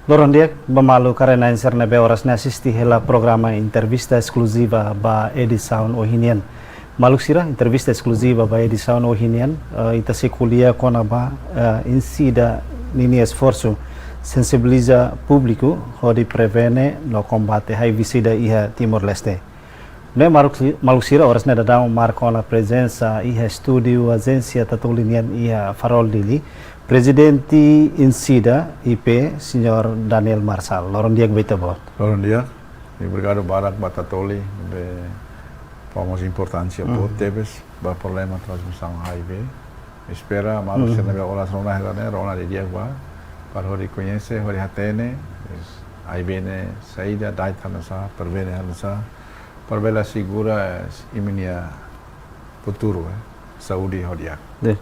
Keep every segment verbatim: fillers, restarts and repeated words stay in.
Loron di'ak ba maluk karik na'in sira ne'ebé oras ne'e asiste hela programa entrevista eskluziva ba edisaun ohin nian. Maluk sira, entrevista eskluziva ba edisaun ohin nian, eh, ita sei ko'alia kona-ba, eh, INCIDA ninia esforsu sensibiliza públiku hodi prevene no kombate HIV SIDA iha Timor-Leste. Ne'e maluk si-, maluk sira, oras ne'e daudaun marka ona prezensa iha estúdiu ajénsia Tatoli nian iha Farol, Dili, Prezidente INCIDA I P, Señór Daniel Marçal. Loron di'ak ba ita-boot. Loron di'ak. I obrigadu barak ba Tatoli ne'ebé fó mós importánsia boot tebes ba problema transmisaun HIV. Espera maluk sira ne'ebé oras rona hela ne'e, rona didi'ak ba, para hodi koñese, hodi hatene HIV ne'e saida, da'et hanesan, prevene hanesan, para bele asegura, eh, imi-nia futuru, eh, saúde ho di'ak. De,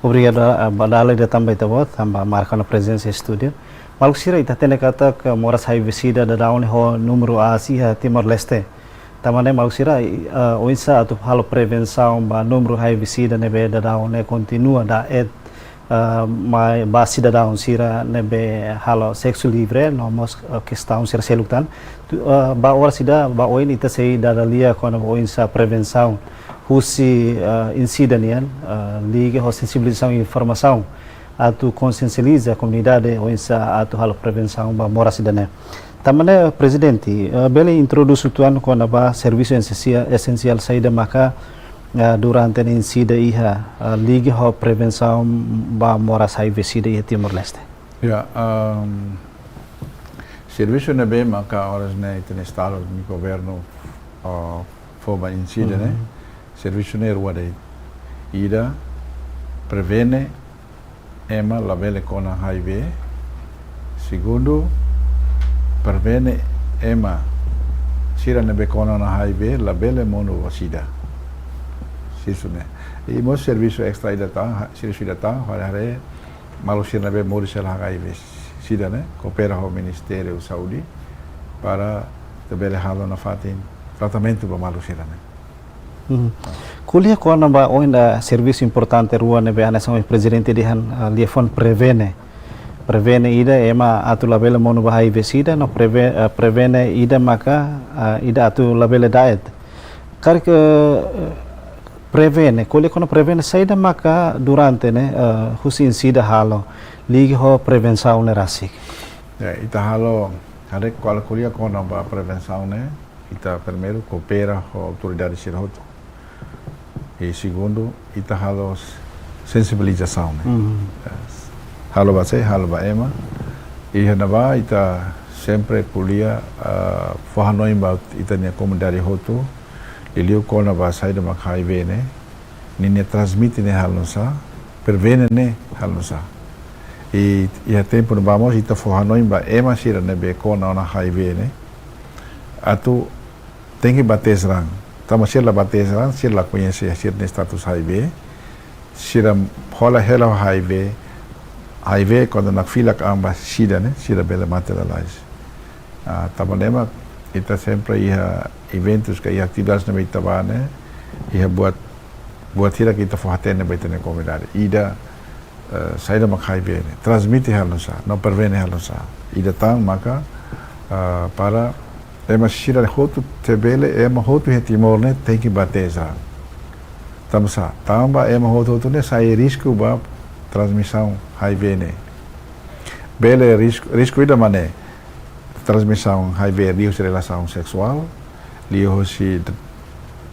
obrigadu, ah, ba dala ida tan ba ita-boot, tanba marka ona prezensa estúdiu. Maluk sira, ita hatene katak moras HIV SIDA daudaun ne'e ho númeru aas iha Timor-Leste. Tanba ne'e maluk sira, i, ah, oinsá atu halo prevensaun ba númeru HIV SIDA ne'ebé daudaun ne'e kontinua da'et, ah, mai ba sidadaun sira ne'ebé halo seksu livre, no mós, ah, kestaun sira seluk tan. Tu, ah, ba oras ida, ba oin ita sei dada lia kona-ba oinsá prevensaun husi, ah, INCIDA nian, ah, liga ho sensibilizasaun informasaun atu konsiensializa komunidade oinsá atu halo prevensaun ba moras ida-ne'e. Tanba ne'e, Prezidente, eh, bele introdús uitoan kona-ba servisu esensia-, esensiál saida maka, eh, durante ne'e INCIDA iha, eh, liga ho prevensaun ba moras HIV SIDA iha Timor-Leste. Ya, ehm, servisu ne'ebé maka oras ne'e ita-nia Estadu, nia governu, eh, fó ba INCIDA ne'e, servisu ne'e rua de'it. Ida, prevene ema labele kona HIV. Segundu, prevene ema sira ne'ebé kona ona HIV labele monu ba SIDA. Servisu ne'e. I mós servisu estra ida tan, ha-, servisu ida tan, haree-haree maluk sira ne'ebé moris hela ho HIV SIDA ne'e, koopera ho Ministériu Saúde para ita bele halo nafatin tratamentu ba maluk sira ne'e. Mhm. Ko'alia kona-ba oin ida servisu importante rua ne'ebé hanesan ohin Prezidente dehan, ah, liafuan prevene. Prevene ida ema atu labele monu ba HIV SIDA, no preve-, ah, prevene ida maka, ah, ida atu labele da'et. Karik, eh, prevene, ko'alia kona prevene saida maka durante ne'e, eh, husi INCIDA halo liga ho prevensaun ne'e rasik. Ya, ita halo, haree ko'alia kona-ba prevensaun ne'e, ita primeiru koopera ho autoridade sira hotu. I segundu, ita halo s-, sensibilizasaun ne'e. Mhm. Yes. Halo ba sé, halo ba ema. I iha-ne'ebá ita sempre ko'alia, ah, fó hanoin ba ita-nia komunidade hotu, liuliu kona-ba saida mak HIV ne'e, ninia transmite ne'e halo nu'usá, prevene ne'e halo nu'usá. I, iha tempu ne'ebá mós ita fó hanoin ba ema sira ne'ebé kona ona HIV ne'e, atu tenke ba tes raan. Tanba sira la ba tes raan, sira la koñese sira-nia status HIV, sira hola hela ho HIV, HIV kuandu nakfilak an ba SIDA ne'e, sira bele mate lalais. Ah, tanba ne'e mak ita sempre iha eventus ka iha atividades ne'ebé ita bá ne'e, iha buat, buat hirak ita fó hatene ba ita-nia komunidade. Ida, eh, saida mak HIV ne'e, transmite halo nu'usá, no prevene halo nu'usá. Ida tan maka, eh, para ema sira hotu, se bele ema hotu iha Timor ne'e tenke ba tes raan. Tanba sá, tanba ema hotu-hotu ne'e sai risku ba transmisaun HIV ne'e. Bele risku, risku ida mak ne'e, transmisaun HIV liuhusi relasaun seksuál, liuhusi d-,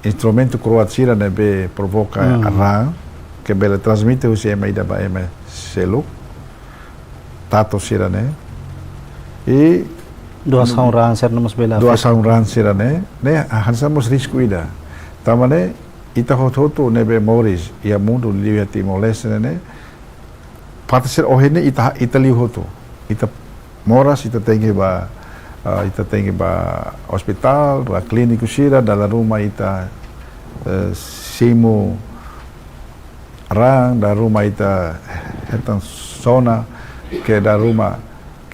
instrumentu kro'at sira ne'ebé provoka raan, ke bele transmite husi ema ida ba ema seluk, tatu sira ne'e. I doasaun raan sira ne'e mós bele afeta. Doasaun raan sira ne'e, ne'e hanesan mós risku ida. Tanba ne'e, ita hotu-hotu ne'ebé moris iha mundu liu iha Timor-Leste ne'e, ne'e, parte sira ohin ne'e ita, ita liu hotu. Ita moras, ita tenke ba, ah, ita tenke ba ospitál, ba klíniku sira, dala ruma ita, eh, simu raan, dala ruma ita hetan sona, ke dala ruma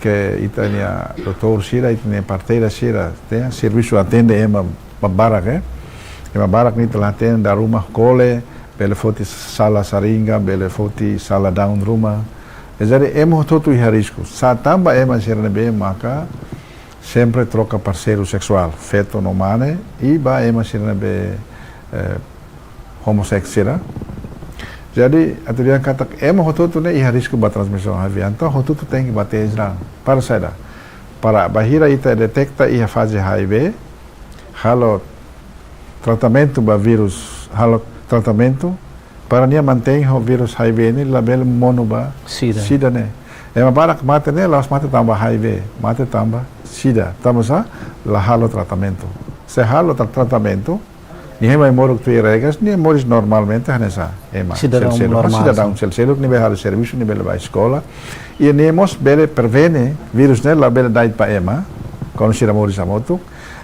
ke ita-nia doutór sira, ita-nia parteira sira, te, servisu atende ema barak, eh. Ema barak ne'e ita la hatene, dala ruma kole, bele foti sala saringa, bele foti sala daun ruma, Jadi ema hotu-hotu iha risku. Sá tanba ema sira ne'ebé maka sempre troka parseiru seksuál, feto no mane, i ba ema sira ne'ebé, eh, homoseksuál. Jadi, atu dehan katak ema hotu-hotu ne'e iha risku ba transmisaun H I V. Entaun hotu-hotu tenke ba teste raan. Para saida? Para bainhira ita detekta iha faze H I V, halo tratamentu ba vírus, halo tratamentu para nia mantein ho vírus H I V ne'e labele monu ba SIDA. SIDA ne'e. Ema barak mate ne'e, la'ós mate tanba H I V, mate tanba SIDA. Tanba sá? La halo tratamentu. Se halo tra-, tratamentu, nia hein mai moru tuir regras, nia moris normalmente hanesan ema. Sidadaun seluk-seluk, normál, sidadaun sin. Seluk-seluk, nia bele halo servisu, nia bele ba eskola. I nia mós bele prevene vírus ne'e labele da'et ba ema, kuandu sira moris hamutuk,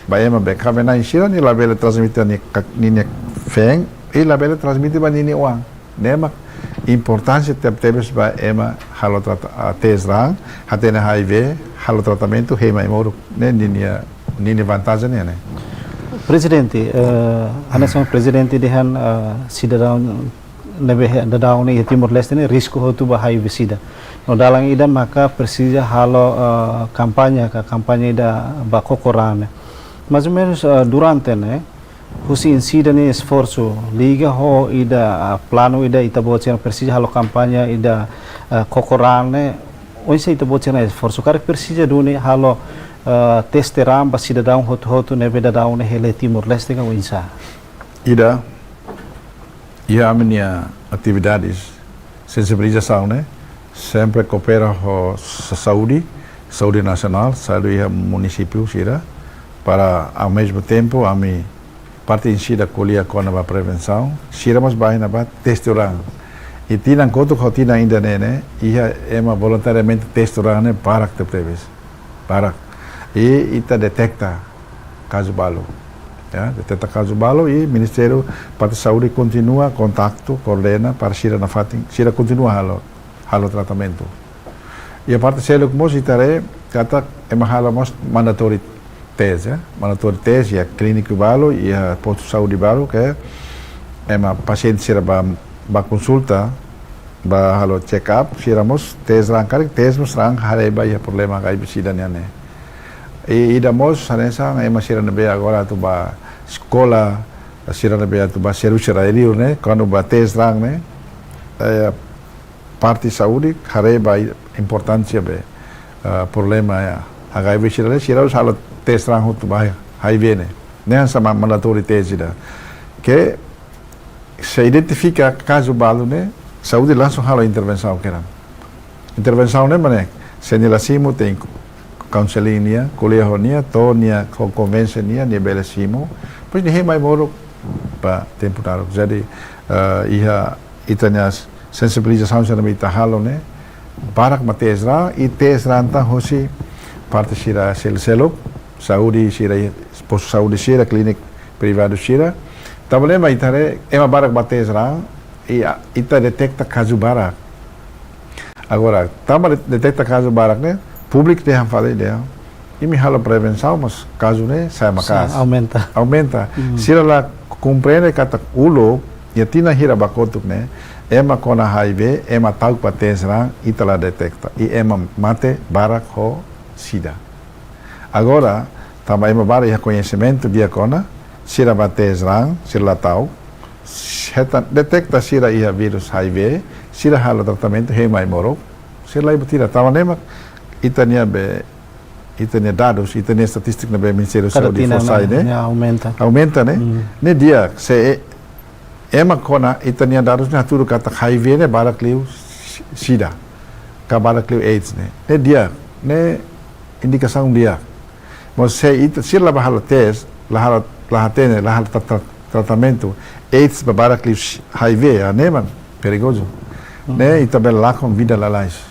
ba ema be kaben-na'in sira, nia labele transmite nia ka-, ninia feen, i labele transmite ba ninia oan. Ne'e mak importánsia teb-tebes ba ema halo trata-, ah, teste raan, hatene H I V, halo tratamentu, hein mai moru, ne'e ninia, ninia vantajen ne'e, ne'e. Prezidente, eh, hanesan Prezidente dehan, eh, sidadaun ne'ebé he-, daudaun ne'e iha Timor-Leste ne'e risku hotu ba H I V SIDA. No dalan ida maka presiza halo, eh, kampaña ka, kampaña ida ba koko raan ne'e. Mais ou menus, eh, durante ne'e, husi INCIDA nia esforsu, liga ho ida, ah, planu ida ita-boot sira presiza halo kampaña ida, ah, koko raan ne'e, oinsá ita-boot sira esforsu? Karik presiza duni halo, ah, teste raan ba sidadaun hotu-hotu ne'ebé daudaun ne'e hela iha Timor-Leste ka oinsá? Ida, iha ami-nia atividades sensibilizasaun ne'e, sempre koopera ho sa-, saúde, saúde nasionál, saúde iha munisípiu sira, para ao mesmo tempo, ami parte INCIDA ko'alia kona-ba prevensaun, sira mós ba iha ne'ebá teste raan. I tinan kotuk ho tinan ida-ne'e ne'e, iha ema voluntariamente teste raan ne'e barak tebetebes. Barak. I ita detekta kazu balu. Ya, detekta kazu balu i Ministériu parte Saúde kontinua kontaktu, koordena para sira nafatin, sira kontinua halo, halo tratamentu. Iha parte seluk mós ita haree katak ema halo mós mandatory test, ya. Mandatory test iha klíniku balu, iha postu saúde balu ke ema pasiente sira ba, ba konsulta, ba halo check up, sira mós teste raan karik, teste mós raan haree ba iha problema H I V SIDA nian ne'e. I ida mós hanesan ema sira ne'ebé agora atu ba eskola, sira ne'ebé atu ba servisu sira liur ne'e, kuandu ba teste raan ne'e, eh, parte saúde haree ba importánsia be, eh, problema, eh, H I V sira ne'e, sira halo teste raan hotu ba H I V ne'e. Ne'e hanesan ma-, mandatory test ida. Ke se identifika kazu balu ne'e, saúde langsung halo intervensaun kedan. Intervensaun ne'e mak ne'e, se nia la simu tenke counseling nia, ko'alia ho nia, to'o nia ko-, konvense nia, nia bele simu. Depois nia hein mai moru ba tempu naruk. Jadi, eh, iha ita-nia sensibilizasaun sira ne'ebé ita halo ne'e, barak mak teste raan, i teste raan tan hosi parte sira sel-, seluk, saúde sira, postu saúde sira, klíniku privadu sira. Tanba ne'e mak ita haree, ema barak ba teste raan, i a-, ita detekta kazu barak. Agora, tanba de-, detekta kazu barak ne'e, públiku dehan fali dehan, imi halo prevensaun, mas kazu ne'e sa'e maka'as. Sa'e, aumenta. Aumenta. Hmm. Sira la komprende katak uluk, iha tinan hira ba kotuk ne'e, ema kona H I V, ema ta'uk ba teste raan, ita la detekta. I ema mate barak ho SIDA. Agora, tanba ema barak iha koñesimentu di'ak ona, sira ba teste raan, sira la ta'uk, hetan, detekta sira iha vírus H I V, sira halo tratamentu, hein mai moru, sira laiha buat ida. Tanba ne'e mak ita-nia be, ita-nia dadus, ita-nia estatístika ne'ebé Ministériu Saúde fó sai ne'e, kada tinan ne'e, ne'e aumenta. Aumenta ne'e. Hmm. Ne'e di'ak, se e-, ema kona, ita-nia dadus ne'e hatudu katak H I V ne'e barak liu SIDA, ka barak liu AIDS ne'e. Ne'e di'ak, ne'e indikasaun di'ak. Mas se ita, sira la ba halo teste, la halo, la hatene, la halo tra-, tra-, tratamentu, AIDS ba barak liu H I V, ah, ne'e mak perigozu. Hmm. Ne'e ita bele lakon vida lalais.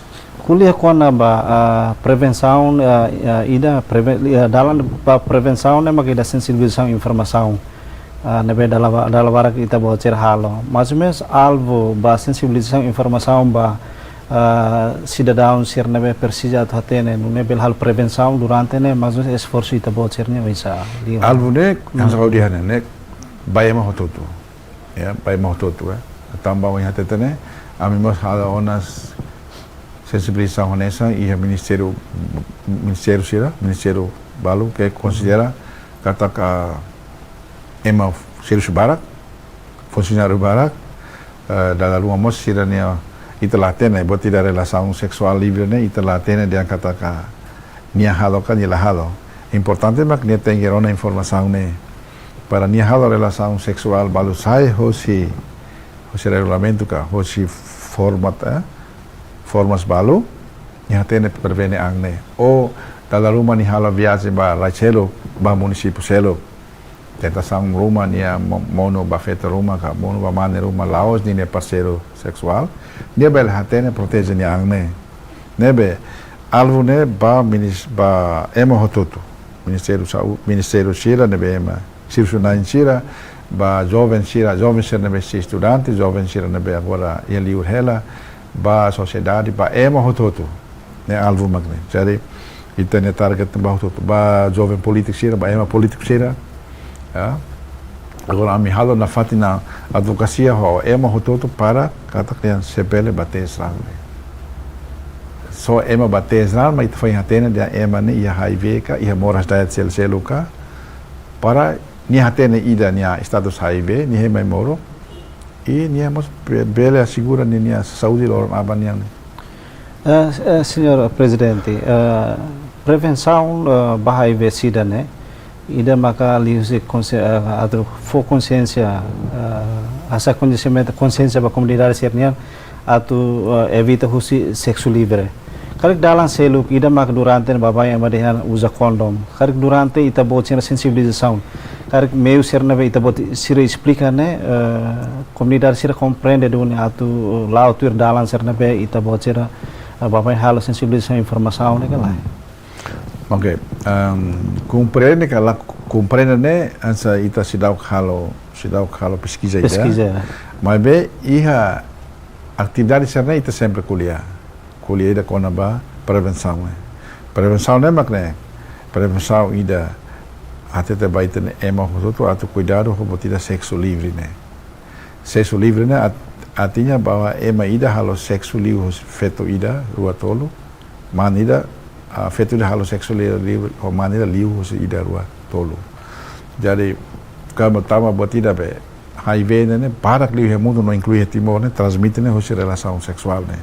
Ko'alia kona-ba, ah, prevensaun, ah, ah, ida preve-, ah, dalan ba prevensaun ne'e mak ida sensibilizasaun informasaun. Ah, ne'ebé dala ba-, dala barak ita-boot sira halo. Mais ou menus alvu ba sensibilizasaun informasaun ba, ah, sidadaun sira ne'ebé presiza atu hatene, nune'e bele halo prevensaun durante ne'e, mais ou menus esforsu ita-boot sira-nian oinsá? Alvu ne'e, hmm, hanesan ha'u dehan ne'e, ba ema hotu-hotu. Ya, ba ema hotu-hotu, eh. Tanba ohin hatete ne'e, ami mós halo ona s-, sensibilizasaun hanesan iha ministériu, ministériu sira, ministériu balu ke konsidera katak ema servisu barak, funsionáriu barak, eh, dala ruma mós sira-nia, ita la hatene, buat ida relasaun seksuál livre ne'e, ita la hatene dehan katak nia halo ka nia la halo. Importante mak nia tenke rona informasaun ne'e. Para nia halo relasaun seksuál balu sai hosi, hosi regulamentu ka, hosi format, eh, formas balu, nia hatene prevene an ne'e. Ou dala ruma nia halo viajen ba rai seluk, ba munisípiu seluk. Tentasaun ruma nia mo-, monu ba feto ruma ka monu ba mane ruma la'ós ninia parseiru seksuál. Nia bele hatene proteje nia an ne'e. Ne'ebé alvu ne'e ba minis-, ba ema hotu-hotu. Ministériu Saúde, ministériu sira ne'ebé ema servisu-na'in sira, ba joven sira, joven sira ne'ebé sei estudante, joven sira ne'ebé agora iha liur hela, ba sosiedade, ba ema hotu-hotu. Ne'e alvu mak ne'e. Jadi, ita-nia target ba hotu-hotu. Ba joven polítiku sira, ba ema polítiku sira. Ya. Agora, ami halo nafatin advokasia ho ema hotu-hotu para katak nia sei bele ba teste raan ne'e. Só ema ba teste raan, mak ita foin hatene dehan ema ne'e iha H I V ka, iha moras dayat sel-, seluk ka. Para nia hatene ida nia status H I V, nia hein mai moru. I nia mós be-, bele asegura ninia saúde loron aban nian. Eh, eh, Señór Prezidente, eh, prevensaun, eh, ba H I V SIDA ne'e, ida maka liuhusi konsi-, eh, atu fó konxiénsia, eh, hasa'e koñesimentu, konxiénsia ba komunidade sira-nian, atu, eh, evita husi seksu livre. Karik dalan seluk ida maka durante ne'e baibain ema dehan uza kondom. Karik durante ita-boot sira sensibilizasaun. Karik meiu sira ne'ebé ita-boot sira esplika ne'e, eh, komunidade sira komprende duni atu la'o tuir dalan sira ne'ebé ita-boot sira, eh, baibain halo sensibilizasaun informasaun ne'e ka lae. Ok, ehm, komprende ka la komprende ne'e, hanesan ita seidauk halo, seidauk halo peskiza ida. Peskiza. Maibé iha atividade sira-ne'e ita sempre ko'alia. Ko'alia ida kona-ba prevensaun, eh. Prevensaun ne'e mak ne'e, prevensaun ida hatete ba ita-nia ema hotu-hotu atu kuidadu ho buat ida seksu livre ne'e. Seksu livre ne'e at-, artinya bahwa ema ida halo seksu liuhusi feto ida, rua, tolu, mane ida, ah, feto ida halo seksu livre, livre ho mane ida liuhusi ida, rua, tolu. Jadi, kami tama buat ida be, H I V ne'e, ne'e barak liu iha mundu no inklui iha Timor ne'e, transmite ne'e husi relasaun seksuál ne'e.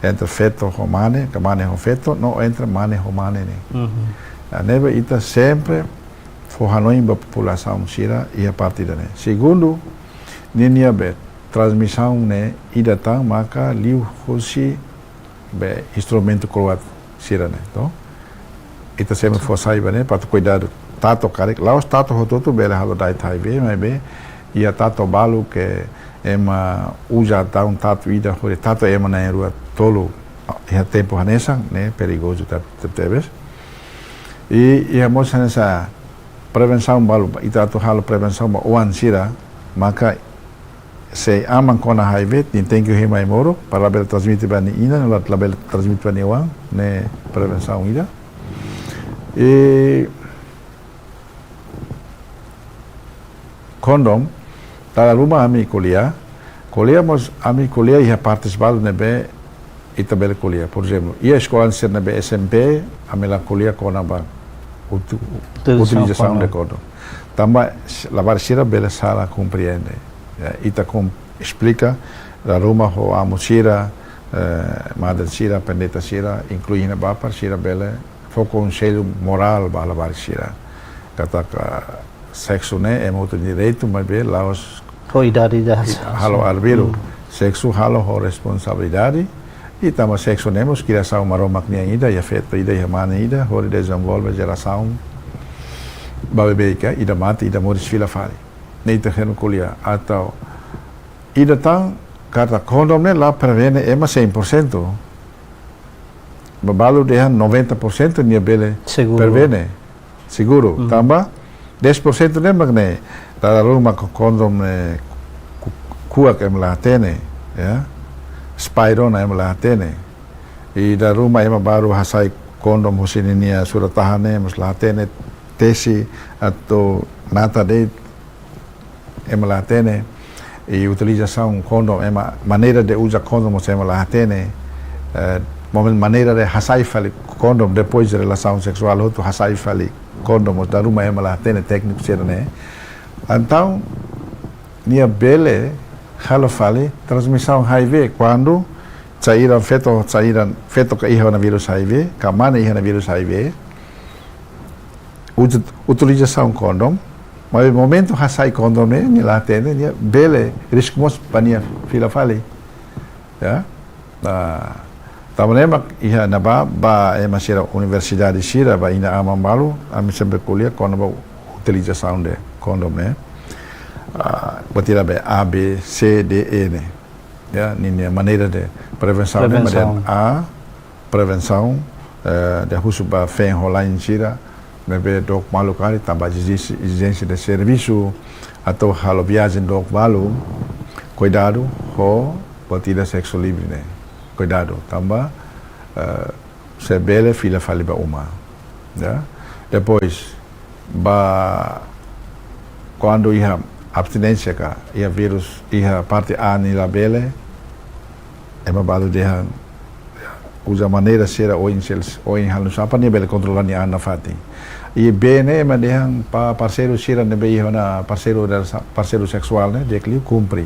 Entre feto ho mane, ka mane ho feto, no entre mane ho mane ne'e. Mhm. Ah, ne'ebé ita sempre fó hanoin ba populasaun sira iha parte ida-ne'e. Segundu, ninia be transmisaun ne'e ida tan maka liuhusi be instrumentu kroat sira-ne'e, to? Ita sempre fó sai ba ne'e, para atu kuidadu tatu karik. La'ós tatu hotu-hotu bele halo dait H I V, maibé iha tatu balu ke ema uza tan tatu ida, hodi tatu ema na'in-rua tolu iha tempu hanesan, ne'e perigozu teb-, teb-, tebes. I iha mós hanesan prevensaun balu, ita atu halo prevensaun ba oan sira, maka se aman kona H I V, nia tenke hein mai moru, para labele transmite ba nia inan, la, labele transmite ba nia oan, ne'e prevensaun ida. I kondom, dala ruma ami ko'alia, ko'alia mós ami ko'alia iha partes balu ne'ebé ita bele ko'alia. Por ezemplu, iha eskola sira ne'ebé S M P, ami la ko'alia kona-ba utu-, utilizasaun, utilizasaun de kondom. Kondom. Tanba s-, labarik sira bele sala komprende. Ya, ita kom-, esplika, dala ruma ho amu sira, eh, madre sira, pendeta sira, inklui iha ne'ebá para sira bele fó konsellu morál ba labarik sira. Katak seksu ne'e ema hotu nia direitu, maibé la'ós ho idade ida. I halo arbiru. Hmm. Seksu halo ho responsabilidade. I tanba seksu ne'e mós kriasaun Maromak nian ida, iha feto ida, iha mane ida, hodi dezenvolve jerasaun ba beibeik, ida mate, ida moris fila fali. Ne'e ita hemu ko'alia, entaun ida tan katak kondom ne'e la prevene ema cem por cento. Ba balu dehan noventa por cento nia bele seguru. Prevene. Seguru. Mhm. Tanba dez por cento ne'e mak ne'e, dala ruma ko-, kondom ne'e ku-, kuak ema la hatene, ya. Spray ona ema la hatene. I dala ruma ema baru hasai kondom husi ninia surat-tahan ne'e mós la hatene, tesi atu nata de'it ema la hatene, i utilizasaun kondom, ema, maneira de uza kondom mós ema la hatene, eh, momen maneira de hasai fali kondom, depois de relasaun seksuál hotu hasai fali kondom, mós dala ruma ema la hatene tékniku sira-ne'e. Entaun, nia bele halo fali transmisaun H I V, kuandu sira-nia feto, sira-nia feto ka iha ona vírus H I V, ka mane iha ona vírus H I V, uza, utilizasaun kondom, maibé momentu hasai kondom ne'e, nia la hatene, nia bele risku mós ba nia fila fali. Ya. Nah, tanba ne'e mak iha ne'ebá, ba ema sira universidade sira, ba inan-aman balu, ami sempre ko'alia kona-ba utilizasaun de kondom ne'e. Ah, buat ida be A, B, C, D, E ne'e. Ya, ninia maneira de prevensaun ne'e, Prevensaun. Maneira A, prevensaun, eh, de husu ba feen ho la'en sira, ne'ebé dook malu karik, tanba ezijénsia, ezijénsia de servisu, atu halo viajen dook malu, kuidadu ho buat ida seksu livre ne'e. Kuidadu, tanba, eh, sei bele fila fali ba uma. Ya. Depois, ba kuandu iha abstinénsia ka, iha vírus, iha parte A nia labele, ema balu dehan, uza maneira sira oin sel, oin halo nusá para nia bele kontrola nia an nafatin. I B ne'e ema dehan ba parseiru sira ne'ebé iha ona parseiru rela-, parseiru seksuál ne'e, di'ak liu kumpre.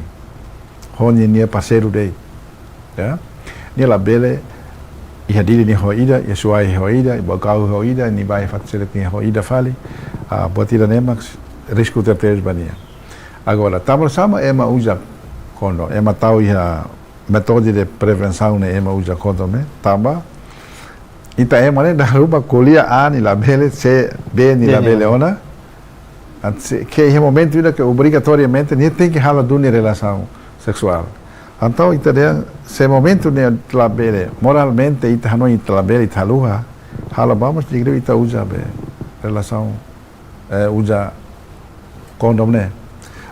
Ho ninia parseiru de'it. Ya. Nia labele, iha Dili nia ho ida, iha Suai ho ida, iha Baucau ho ida, nia ba iha fatin seluk nia ho ida fali. Ah, buat ida-ne'e mak risku tebetebes ba nia. Agora, tanbasá mak ema uza kondom, ema tau iha métodu de prevensaun ne'e ema uza kondom ne'e, tanba ita ema ne'e dala ruma ko'alia A nia labele, C, B nia B nia labele labele. Ona. Entaun, se, ke iha momentu ida ke obrigatoriamente nia tenke halo duni relasaun seksuál. Entaun, ita dehan, se momentu ne'e labele, moralmente ita hanoin ita labele, ita haluha, halo ba mós di'ak liu ita uza be relasaun, eh, uza kondom ne'e.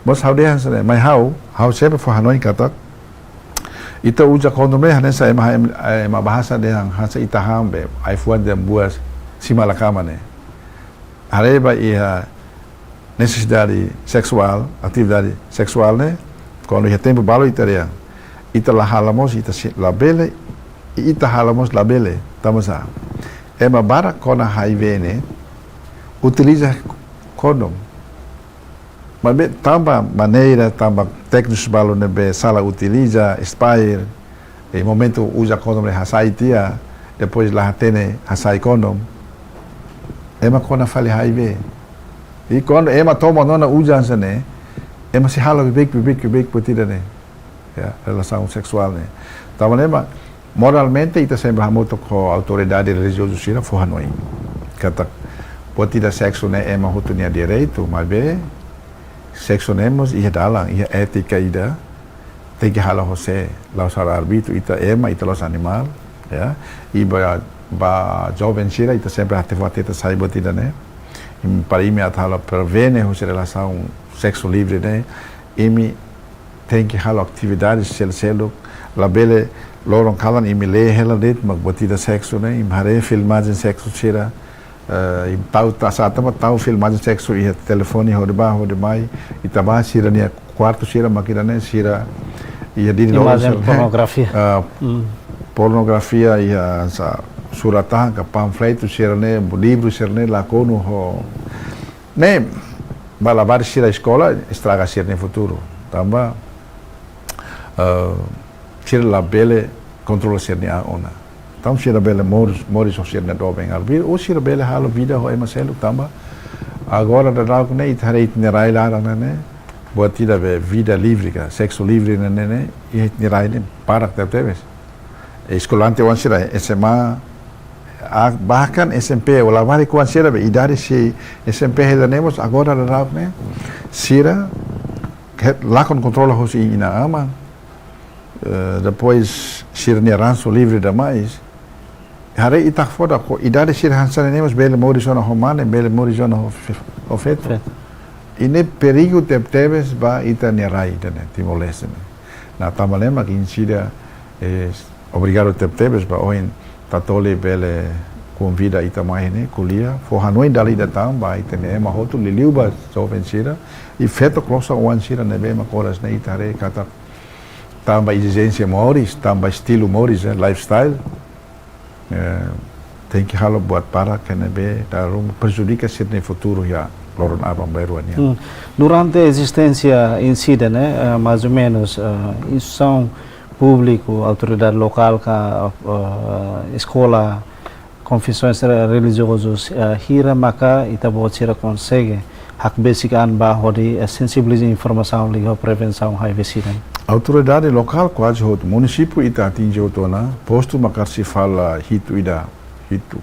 Mós ha'u dehan hanesan ne'e, mai ha'u, ha'u sempre fó hanoin katak ita uza kondom ne'e hanesan ema, ema, ema bahasa dehan hanesan ita han be ai-fuan dehan buas simu hela kama ne'e. Haree ba iha nesesidade seksuál, atividade seksuál ne'e, kuandu iha tempu balu ita dehan, ita la halo mós, ita sei labele, i ita halo mós labele, tanbasá? Ema barak kona H I V ne'e utiliza kondom. Maibé tanba maneira, tanba tékniku balu ne'ebé sala utiliza, expire, i momentu uza kondom ne'e hasai tiha, depois la hatene hasai kondom, ema kona fali H I V. I kuandu ema toman ona uza hanesan ne'e, ema sei halo beibeik, beibeik, beibeik buat ida-ne'e. Ya, relasaun seksuál ne'e. Tanba ne'e mak, moralmente ita sempre hamutuk ho autoridade relijiozu sira fó hanoin. Katak, buat ida seksu ne'e ema hotu nia direitu, maibé seksu ne'e mós iha dalan, iha étika ida, tenke halo ho sé, la'ós halo arbítrio, ita ema, ita la'ós animál, ya. I ba, ba joven sira, ita sempre hatete fó hatete sai buat ida-ne'e. Imi, para imi atu halo prevene husi relasaun seksu livre ne'e, imi tenke halo atividade sel-, seluk, labele loron kalan imi lee hela de'it mak buat ida seksu ne'e, imi haree filmajen seksu sira, eh, imi tau ta-, sá tanba tau filmajen seksu iha telefone hodi bá, hodi mai, ita bá sira-nia kuartu sira mak ida-ne'e, sira iha diri loron Imajen sira-ne'e. Pornografia. Ah, Hmm. pornografia iha sá, surat-tahan ka panfletu sira-ne'e, livru sira-ne'e, la konu ho ne'e, ba labarik sira eskola, estraga sira-nia futuru. Tanba, eh, sira labele kontrola sira-nia an ona. Entaun sira bele moris, moris ho sira-nia doben arbiru, ou sira bele halo vida ho ema seluk tanba. Agora daudaun ne'e ita haree ita-nia rai laran ne'e, buat ida be vida livre ka, seksu livre ne'e, ne'e, ne'e, iha ita-nia rai ne'e barak tebetebes. Eskolante oan sira, S M A, a, bahkan S M P, ou labarik oan sira be idade sei S M P hela ne'e mós agora daudaun ne'e, sira ke lakon kontrola husi inan-aman, eh, depois sira-nia ransu livre demais. Haree ita fó da ko idade sira hanesan ne'e mós bele moris ona ho mane, bele moris ona ho fe-, ho feto. Feto. I ne'e perigu tebetebes ba ita-nia rai ida-ne'e, Timor-Leste ne'e. Nah, tanba ne'e mak ita sira, eh, obrigadu tebetebes ba ohin Tatoli bele konvida ita mai ne'e ko'alia, fó hanoin dala ida tan ba ita-nia ema hotu, liuliu ba joven sira, i feto klosan oan sira ne'ebé mak oras ne'e ita haree katak tanba ezijénsia moris, tanba estilu moris, eh, lifestyle. eh, tenke halo buat barak ne'ebé dala ruma prejudika sira-nia futuru iha loron aban-bainrua nian. Hmm. Durante ezisténsia INCIDE ne'e, eh, mais ou menos, eh, instituisaun públiku, autoridade lokál ka, eh, eskola, konfesaun re-, relijiozus, eh, hira maka ita-boot sira konsege hakbesik an ba hodi, eh, sensibiliza informasaun liga ho prevensaun HIV sida? Autoridade lokál kuaze hotu, munisípiu ita atinje hotu ona, postu maka sei fala hitu ida, hitu,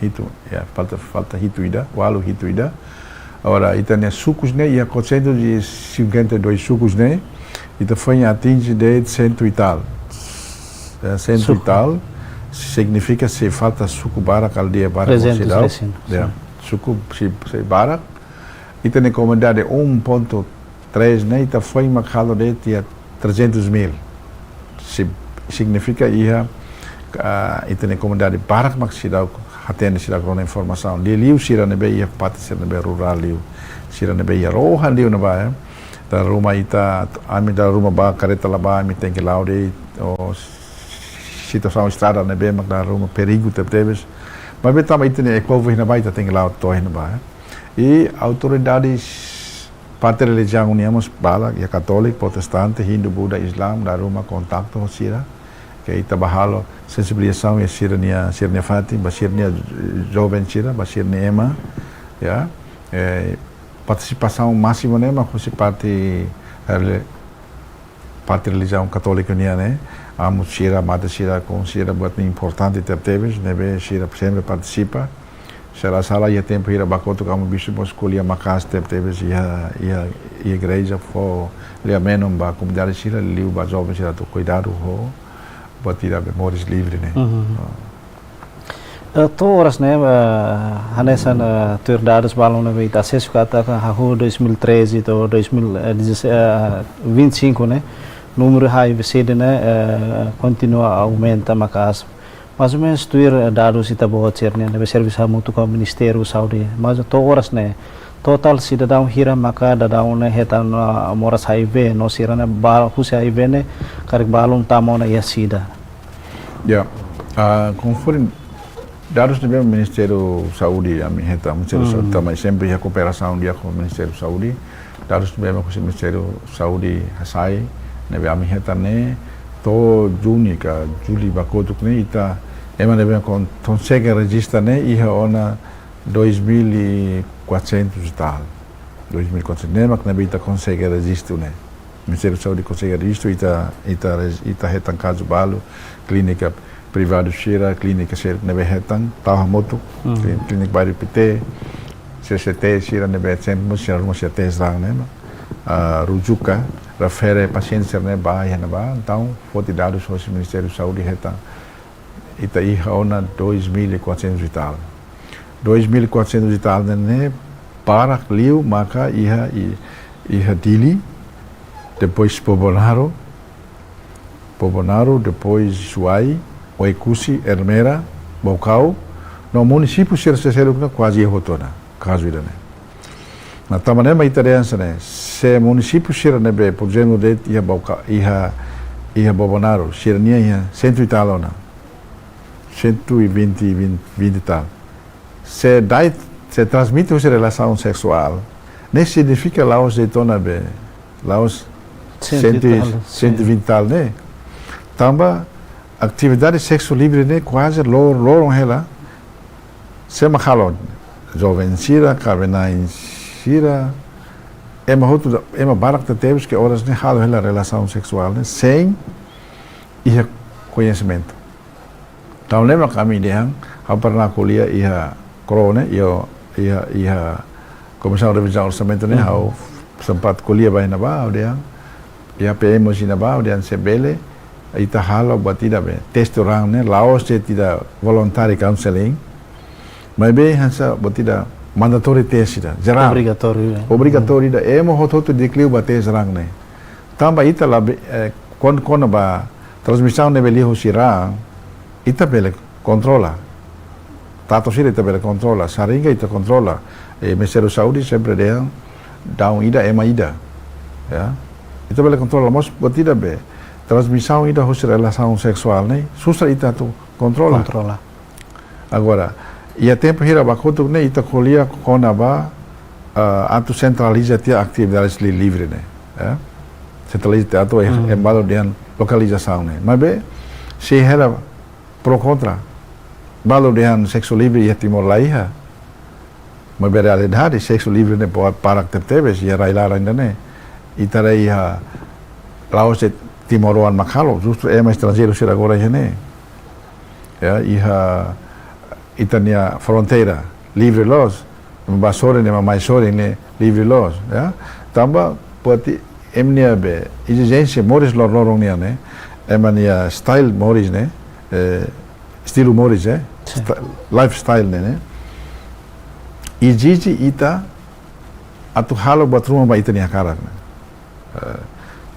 hitu, ya, falta, falta hitu ida, ualu hitu ida. Agora, ita-nia sukus ne'e, iha quatrocentos e cinquenta e dois sukus ne'e, ita foin atinje de'it cento e tal. Eh, cento e Suku. tal, signifika sei falta suku barak, aldeia barak, Trezentos seidauk. Resin, Ya, sin. Suku sei, sei barak. Ita-nia komunidade um ponto três ne'e, ita foin mak halo de'it iha trezentos mil. Si-, signifika iha, ah, ita-nia komunidade barak mak seidauk hatene, seidauk rona informasaun. Liuliu sira ne'ebé iha parte sira ne'ebé rurál liu. Sira ne'ebé iha rohan liu ne'ebá, eh. Dala ruma ita, ami dala ruma ba kareta la bá, ami tenke la'o de'it, ou situasaun estrada ne'ebé mak dala ruma perigu tebetebes. Maibé tanba ita-nia e-povu iha ne'ebá, ita tenke la'o to'o iha ne'ebá, eh. I autoridades parte relijiaun nian mós barak, iha katóliku, protestante, hindu, buda, islam, dala ruma kontaktu ho sira. Ke ita bá halo sensibilizasaun iha sira-nia, sira-nia fatin, ba sira-nia joven sira, ba sira-nia ema, ya. Eh, partisipasaun másimu ne'e mak husi parte, eh, parte relijiaun katóliku nian ne'e, amu sira, mate sira, kon sira, buat ne'e importante tebetebes, ne'ebé sira sempre partisipa. Se la sala iha tempu hira ba kotuk amu bispu mós ko'alia maka'as tebetebes iha, iha, iha igreja fó lia-menon ba komunidade sira, liu ba joven sira atu kuidadu ho buat ida be moris livre ne'e. Mhm. Ah. Eh, to'o oras ne'e, eh, hanesan, eh, tuir dadus balun ne'ebé ita asesu katak hahú dois mil e treze to'o dois mil e dezasseis, eh, vinte e cinco ne'e, númeru HIV sida ne'e, eh, kontinua aumenta maka'as. Mais ou menos tuir, eh, dadus ita-boot sira-nian ne'ebé servisu hamutuk ho Ministériu Saúde. Mas to'o oras ne'e, totál sidadaun hira maka daudaun ne'e hetan, ah, moras HIV, no sira ne'e ba husi HIV ne'e, karik balun tama ona iha sida? Ya, ah, konforme dadus ne'ebé Ministériu Saúde ami hetan, Ministériu Saúde, hmm, tanba sempre iha kooperasaun di'ak ho Ministériu Saúde. Dadus ne'ebé mak husi Ministériu Saúde hasai, ne'ebé ami hetan ne'e, to'o Juni ka Jullu ba kotuk ne'e ita, ema ne'ebé kon-, konsege rejista ne'e, iha ona dois mil e quatrocentos e tal. Dois mil e quatrocentos, ne'e mak ne'ebé ita konsege rejistu ne'e. Ministériu Saúde konsege rejistu, ita, ita rejis-, ita hetan kazu balu, klínika privadu sira, klínika sira ne'ebé hetan, tau hamutuk, hmm, klín-, klínika bairru Pité, CCT sira ne'ebé sempre mós sira ruma sira teste raan ne'e, ah, rujuka, refere pasiente sira ne'e ba iha ne'ebá, entaun, foti dadus hosi Ministériu Saúde hetan, ita iha ona dois mil e quatrocentos e tal. Dois mil e quatrocentos e tal ne'e, ne'e barak liu maka iha, i-, iha Dili, depois Bobonaro, Bobonaro, depois Suai, Oekusi, Ermera, Baucau, no munisípiu sira seluk ne'e kuaze iha hotu ona, kazu ida-ne'e. Nah, tanba ne'e mak ita dehan hanesan ne'e, se munisípiu sira ne'ebé, por ezemplu, de'it iha Bauca-, iha, iha Bobonaro, sira-nian iha cento e tal ona, cento e vinte, vinte, vinte e tal. Se dai, se transmite husi relasaun seksuál, ne'e signifika la'ós de'it ona be, la'ós cento e tal, cento e vinte tal ne'e. Tanba atividade seksu livre ne'e kuaze lor-, loron hela, sé mak halo, joven sira, kaben-na'in sira, ema hotu da-, ema barak tebetebes ke oras ne'e halo hela relasaun seksuál ne'e sein iha koñesimentu. Entaun ne'e mak ami dehan, ha'u pernah ko'alia iha CRO ne'e, iha, iha, iha Komisaun Revizaun Orsamentu ne'e, mhm, ha'u sempat ko'alia ba iha ne'ebá, ha'u dehan, iha PM mós iha ne'ebá, ha'u dehan se bele, ita halo buat ida be, teste raan ne'e, la'ós de'it ida voluntary counseling, maibé hanesan buat ida mandatory test ida, jerál. Obrigatóriu, ya. Obrigatóriu ida, ema hotu-hotu di'ak liu ba teste raan ne'e. Tanba ita la be, eh, kon-, kona-ba transmisaun ne'ebé liu husi raan, ita bele kontrola. Tatu sira ita bele kontrola, saringa ita kontrola. E Ministériu Saúde sempre dehan, daudaun ida, ema ida. Ya. Ita bele kontrola, mas buat ida be, transmisaun ida husi relasaun seksuál ne'e susar ita atu kontrola. Kontrola. Agora, iha tempu hira ba kotuk ne'e ita ko'alia kona-ba, ah, atu sentraliza tiha atividades li-, livre ne'e, eh? Sentraliza tiha atu, eh, Hmm. ema balu dehan lokalizasaun ne'e. Maibé, sei hela pro kontra. Balu dehan seksu livre iha Timor laiha. Maibé realidade, seksu livre ne'e po-, barak tebetebes iha rai-laran ida-ne'e. Ita haree iha la'ós de'it timoroan mak halo, justru ema estranjeiru sira agora iha ne'e. Ya, iha ita-nia fronteira livre loos, ema bá sorin, ema mai sorin ne'e livre loos, ya. Tanba buat ema nia be ezijénsia moris lor-, loron nian ne'e, ema nia style moris ne'e, eh, estilu moris, eh, Sin. sta-, lifestyle ne'e, ne'e ezije ita atu halo buat ruma ba ita-nia hakarak ne'e. Eh,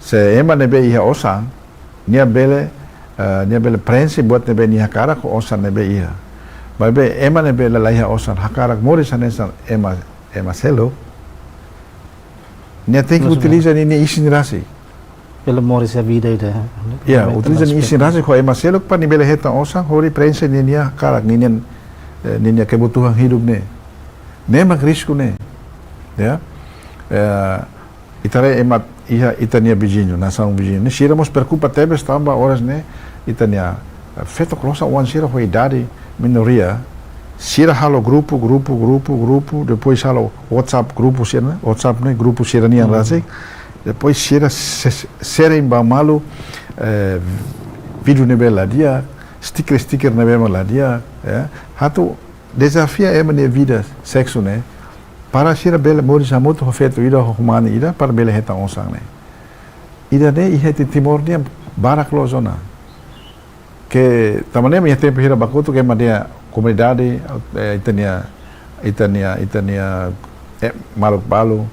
se ema ne'ebé iha osan, nia bele, eh, nia bele prenxe buat ne'ebé nia hakarak ho osan ne'ebé iha. Maibé ema ne'ebé la, la iha osan, hakarak moris hanesan ema, ema seluk, nia tenke Mas, utiliza ninia isin rasik. Bele moris iha vida ida. Ya, Bele utiliza ninia isin rasik ho ema seluk para nia bele hetan osan, hodi prenxe ninia hakarak, ninia, eh, ninia kebutuhan hidup ne'e. Ne'e mak risku ne'e. Ya. Eh, ita haree ema iha ita-nia viziñu, nasaun viziñu ne'e, sira mós preokupa tebes tanba oras ne'e ita-nia, eh, feto klosan oan sira ho idade minoria, sira halo grupu, grupu, grupu, grupu, depois halo WhatsApp grupu sira ne'e, WhatsApp ne'e grupu sira-nian Hmm. rasik, depois sira se-, se-, sering ba malu, eh, vídeo ne'ebé la di'ak, stiker-stiker ne'ebé mak la di'ak, ya. Atu dezafia ema nia vida seksu ne'e, para sira bele moris hamutuk ho feto ida, ho mane ida, para bele hetan osan ne'e. Ida-ne'e iha Timor nian barak loos ona. Ke tanba ne'e iha tempu hira ba kotuk ema dehan komunidade, eh, ita-nia, ita-nia, ita-nia, eh, maluk balu,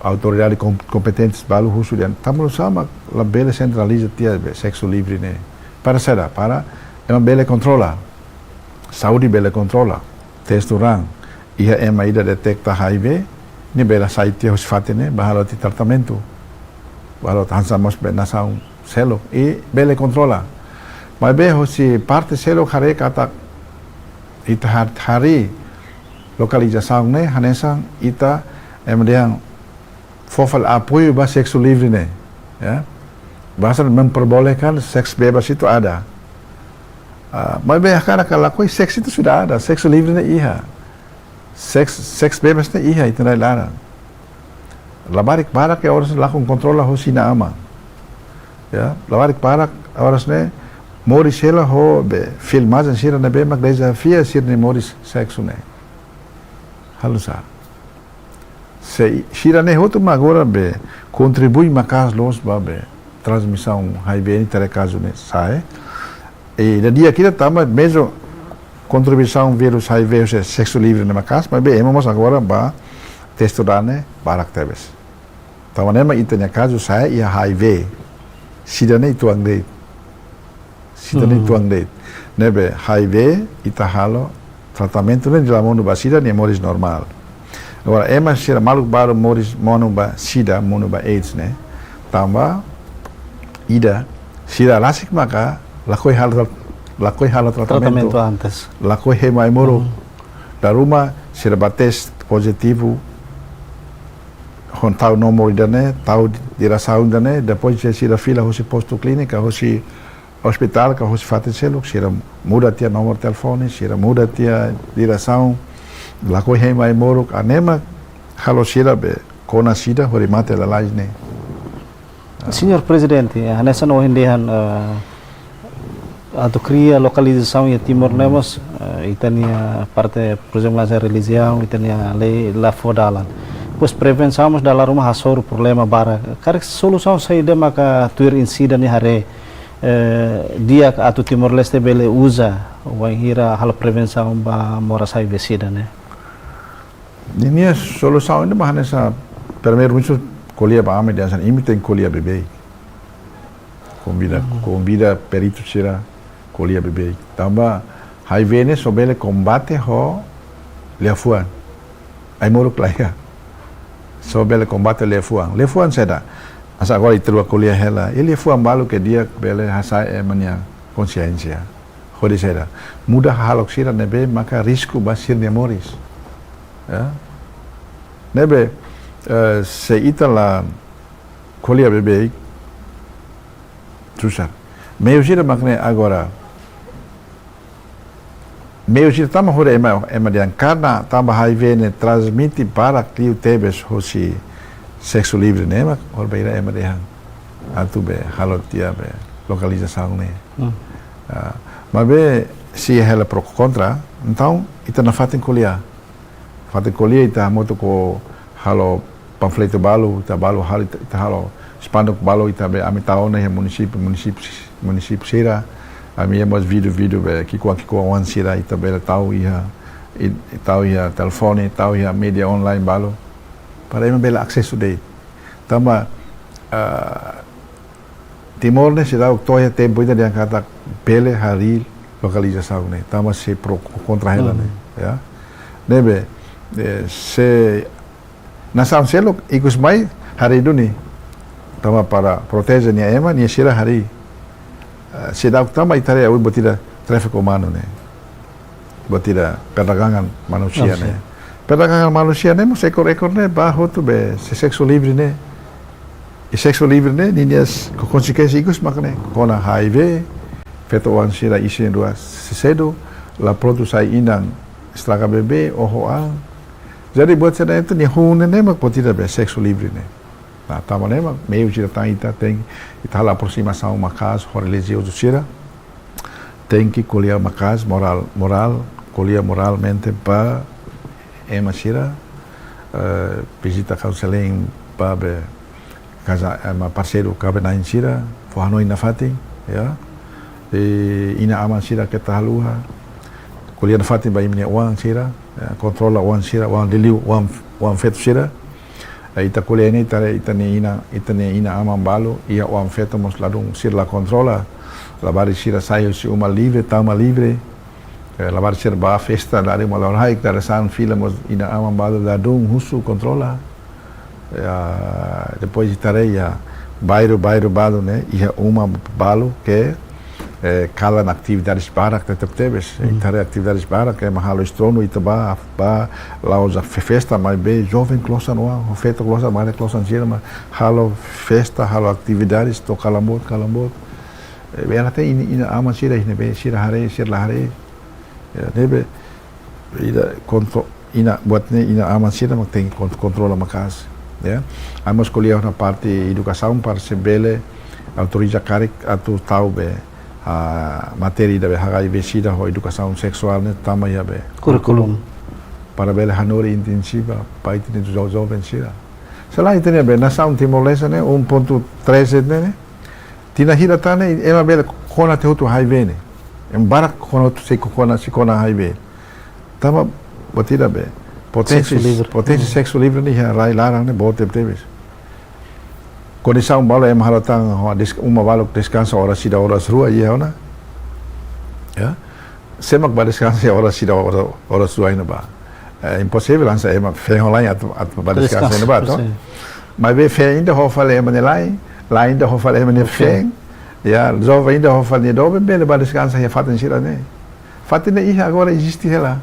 autoridade kom-, kompetentes balu husu dehan, tanba sá mak labele sentraliza tiha be seksu livre ne'e. Para saida, para ema bele kontrola. Saúde bele kontrola. Testu raan, iha ema ida deteta H I V, nia bele sai tiha husi fatin ne'e, bá halo tiha tratamentu. Bá halo hanesan mós be nasaun seluk, i bele kontrola. Maibé husi parte seluk haree katak ita har-, harii lokalizasaun ne'e, hanesan ita, ema dehan, fó fali apoiu ba seksu livre ne'e, ya. Bahasa memperbolehkan seks bebas itu ada. Ah, maibé hakarak ka lakohi, seks itu sudah ada, seksu livre ne'e iha. Seks, seks bebas ne'e iha ita-nia rai-laran. Labarik barak iha oras ne'e lakon kontrola husi inan-aman. Ya, labarik barak oras ne'e moris hela ho be filmajen sira ne'ebé mak dezafia sira-nia moris seksu ne'e. Halo sá. Se sira-ne'e hotu mak agora be kontribui maka'as loos ba be transmisaun H I V ne'e, ita haree kazu ne'e sa'e. I ida di'ak ida tanba mezmu kontribuisaun vírus H I V husi seksu livre ne'e maka'as, maibé ema mós agora bá testu raan ne'e barak tebes. Tanba ne'e mak ita-nia kazu sa'e iha H I V. Sida ne'e uitoan de'it. Sida ne'e Hmm. uitoan de'it. Ne'ebé H I V ita halo tratamentu ne'e dala monu ba sida nia moris normál. Agora, ema sira maluk balu moris monu ba sida, monu ba AIDS ne'e, tanba ida, sira rasik maka lakohi halo tra-, lakohi halo tratamentu. Tratamentu antes. Lakohi hemu ai-moruk. Hmm. Dala ruma sira bá tes pozitivu, ho tau nomor ida-ne'e, tau diresaun ida-ne'e, depois sira fila husi postu klínika, husi ospitál ka husi fatin seluk, sira muda tiha nomor telefone, sira muda tiha diresaun, lakohi hemu ai-moruk, ne'e mak halo sira be kona sida hodi mate lalais ne'e. Señór Prezidente, eh, hanesan ohin dehan, eh, atu kria lokalizasaun iha Timor ne'e mós, eh, ita-nia parte, por ezemplu, hanesan relijiaun, ita-nia lei la fó dalan. Depois prevensaun mós dala ruma hasoru problema barak. Karik solusaun saida maka tuir ida-ne'e haree, eh, di'ak atu Timor-Leste bele uza, wainhira halo prevensaun ba moras H I V sida ne'e. Ninia solusaun ne'e mak hanesan Primeiru-Ministru ko'alia ba ami dehan hanesan imi tenke ko'alia beibeik. Konvida, Hmm. konvida peritu sira ko'alia beibeik. Tanba H I V ne'e só bele kombate ho liafuan. Ai-moruk la iha. Só bele kombate liafuan. Liafuan saida? Mas agora ita rua ko'alia hela, ita-nia fuan balu ke di'ak bele hasa'e ema nia konsiénsia. Hodi saida? Muda hahalok sira ne'ebé maka risku ba sira-nia moris. Ya. Ne'ebé, eh, se ita la ko'alia beibeik, susar. Meiu sira mak ne'e agora. Meiu sira tama hodi ema, ema dehan karena tanba H I V ne'e transmite barak liu tebes husi seksu livre ne'e mak hodi bainhira ema dehan atu be halo tiha be lokalizasaun ne'e. Hmm. Ah, maibé se hela pro kontra, entaun ita nafatin ko'alia. Fatin ko'alia ita hamutuk ho halo panfletu balu, ita balu halo, ita, ita halo spanduk balu, ita be ami tau ona iha munisípiu, munisípiu, munisípiu sira. Ami iha mós vídeo-vídeo be ki'ikoan-ki'ikoan sira ita bele tau iha, i-, tau iha telefone, tau iha média online balu. Para ema bele asesu de'it. Tanba, ah, Timor ne'e seidauk to'o iha tempu ida dehan katak bele harii lokalizasaun ne'e. Tanba sei pro kontra hela ne'e, ya. Ne'ebé, eh, se nasaun seluk ikus mai harii duni. Tanba para proteje nia ema, nia sira harii. Eh, seidauk tanba ita haree ohin buat ida tráfiku umanu ne'e. Buat ida perdagangan manusia ne'e. Perdagangan manusia ne'e mós ekor-ekor ne'e ba hotu be se seksu livre ne'e. I seksu livre ne'e, ninia s-, ko-, konsekuénsia ikus mak ne'e. Kona H I V, feto-oan sira isin dua sesedu, la prontu sai inan estraga bebé, oho an. Jadi buat sira ne'e ita-nia hun ne'e mak buat ida be seksu livre ne'e. Nah, tanba ne'e mak, meiu sira tan ita tenke, ita halo aprosimasaun maka'as, ho relijiozu sira. Tenke ko'alia maka'as morál, morál, ko'alia moralmente ba ema sira, eh, vizita kaunseling ba be kaza ema parseiru kaben-na'in sira, fó hanoin nafatin, ya. I inan-aman sira keta haluha, ko'alia nafatin ba imi-nia oan sira, ya, kontrola oan sira, oan liuliu, oan, oan feto sira. Eh, ita ko'alia ne'e ita, ita-nia inan, ita-nia inan-aman balu, iha oan feto mós ladún sira la kontrola. Labarik sira sai husi uma livre, tama livre. Eh, labarik sira ba festa, dari uma lorhai, dari san fila mós inan-aman balu ladún husu kontrola. Ya, depois ita haree iha bairru, bairru balu ne'e, iha uma balu ke eh, kalan atividades barak tetap tebes. Hmm. Ita haree atividades barak, ema halo estrondo, ita ba, ba, la'ós fe-, festa, maibé joven klosan oan, feto klosan, mane klosan sira mak halo festa, halo atividades, to'o kalan boot, kalan boot. Eh, bele hatene inan-aman sira iha ne'ebé, sira haree, sira la haree. Ya, ne'ebé, ida kontro-, inan, buat ne'e inan-aman sira mak tenke kont-, kontrola maka'as, ya. Ami mós ko'alia ona parte edukasaun para se bele autoriza karik atu tau be, ah, matéria ida be H I V sida ho edukasaun seksuál ne'e tama iha be kurríkulu. Para bele hanorin intensiva ba ita-nia jo-, joven sira. Selae ita-nia be nasaun Timor-Leste ne'e, um ponto treze ne'e, ne'e. Tinan hira tan ne'e, ema bele kona tiha hotu H I V ne'e. Ema barak kona hotu sei kona, sei kona H I V. Tanba, buat ida be. Poténsia, seksu livre. Poténsia seksu livre ne'e iha rai laran ne'e boot tebetebes. Kondisaun balu ema halo tan, ho, des-, uma balu deskansa oras ida oras rua iha ona. Ya. Sé mak ba deskansa oras ida oras, oras rua iha ne'ebá. Eh, imposivel hanesan ema feen ho la'en atu, atu ba deskansa iha ne'ebá, to? Deskansa, sin. Maibé feen ida ho fali ema nia la'en, la'en ida ho fali ema nia feen. Ya, joven ida ho fali nia doben, bele ba deskansa iha fatin sira-ne'e. Fatin ne'e iha agora eziste hela.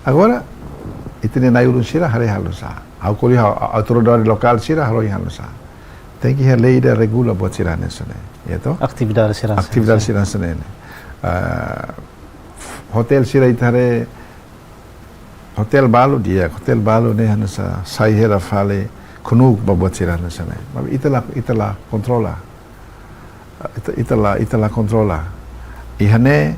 Agora, ita-nia na'i-ulun sira haree halo nu'usá. Ha'u ko'alia ho autoridade lokál sira haree halo nu'usá. Tenke iha lei ida regula buat sira hanesan ne'e. Ya to? Atividade sira hanesan ne'e. Atividade sira hanesan ne'e. Ah, hotel sira ita haree, hotel balu di'ak, hotel balu ne'e hanesan sai hela fali knuuk ba buat sira hanesan ne'e. Maibé ita la, ita la kontrola. Ita, ita la, ita la kontrola. Iha ne'e,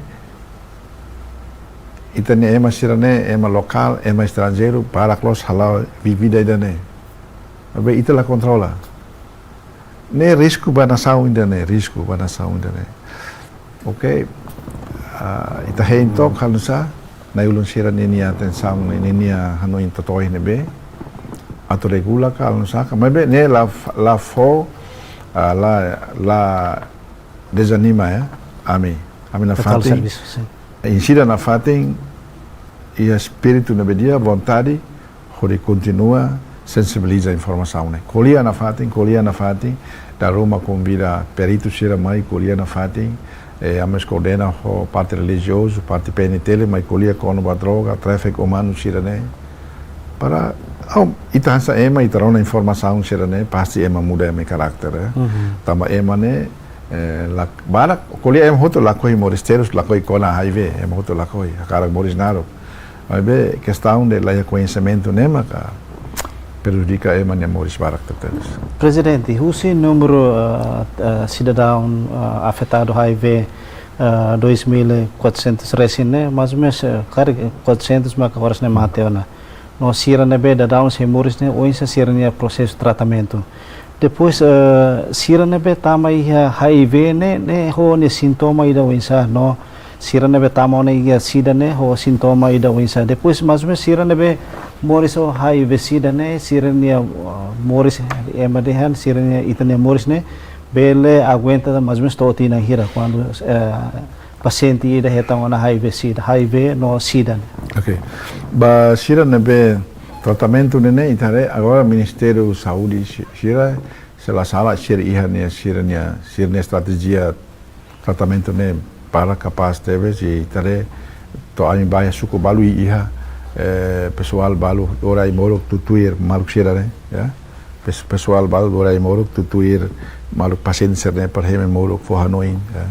ita-nia ema sira-ne'e, ema lokál, ema estranjeiru, barak loos hala'o vida ida-ne'e. Maibé ita la kontrola. Ne'e risku ba nasaun ida-ne'e, risku ba nasaun ida-ne'e. Oke. Ah, ita hein took halo nu'usá, na'i-ulun sira ninia atensaun, ninia hanoin to'o ohin ne'ebé. Atu regula ka halo nu'usá ka. Maibé ne'e la, la fó, ah, la, la dezanima, ya. Ami, ami nafatin. Total servisu, sin. Ami sira nafatin, iha espíritu ne'ebé di'ak, vontade, hodi kontinua sensibiliza informasaun ne'e. Ko'alia nafatin, ko'alia nafatin, dala ruma konvida peritu sira mai ko'alia nafatin, eh, ami mós koordena ho parte relijiozu, parte P N T L, mai ko'alia kona-ba droga, tráfiku umanu sira-ne'e. Para, oh, ita hanesan ema, ita rona informasaun sira-ne'e, pasti ema muda ema karakter, eh. Tanba ema ne'e, eh, la, barak, ko'alia ema hotu lakohi moris terus, lakohi kona HIV, ema hotu lakohi, hakarak moris naruk. Maibé kestaun de la iha koñesimentu ne'e maka prejudika ema nia moris barak tebes. Prezidente, husi númeru, ah, ah, sidadaun, ah, afetadu HIV, ah, dois mil e quatrocentos resin ne'e, mais ou menos, eh, karik quatrocentos maka oras ne'e mate ona. No sira ne'ebé daudaun sei moris ne'e, oinsá sira-nia prosesu tratamentu. Depois, eh, sira ne'ebé tama iha HIV ne'e, ne'e ho nia sintoma ida oinsá, no sira ne'ebé tama ona iha SIDA ne'e ho sintoma ida oinsá. Depois, mais ou menos, sira ne'ebé moris ho HIV SIDA ne'e, sira-nia, uh, moris, ema dehan, sira-nia, ita-nia moris ne'e bele aguenta mais ou menos to'o tinan hira, kuandu, eh, pasiente ida hetan ona HIV SIDA, HIV no SIDA ne'e. Ok. Ba sira ne'ebé tratamentu ne'e, ne'e, ita haree agora Ministériu Saúde si-, sira, se la sala, sira iha nia, sira-nia, sira-nia estratéjia tratamentu ne'e para kapás tebes, i ita haree to'o ami bá iha suku balu iha, eh, pesoál balu dora ai-moruk tutuir maluk sira-ne'e, ya. Pes-, pesoál balu dora ai-moruk tutuir maluk pasiente sira-ne'e para hemu ai-moruk fó hanoin, ya.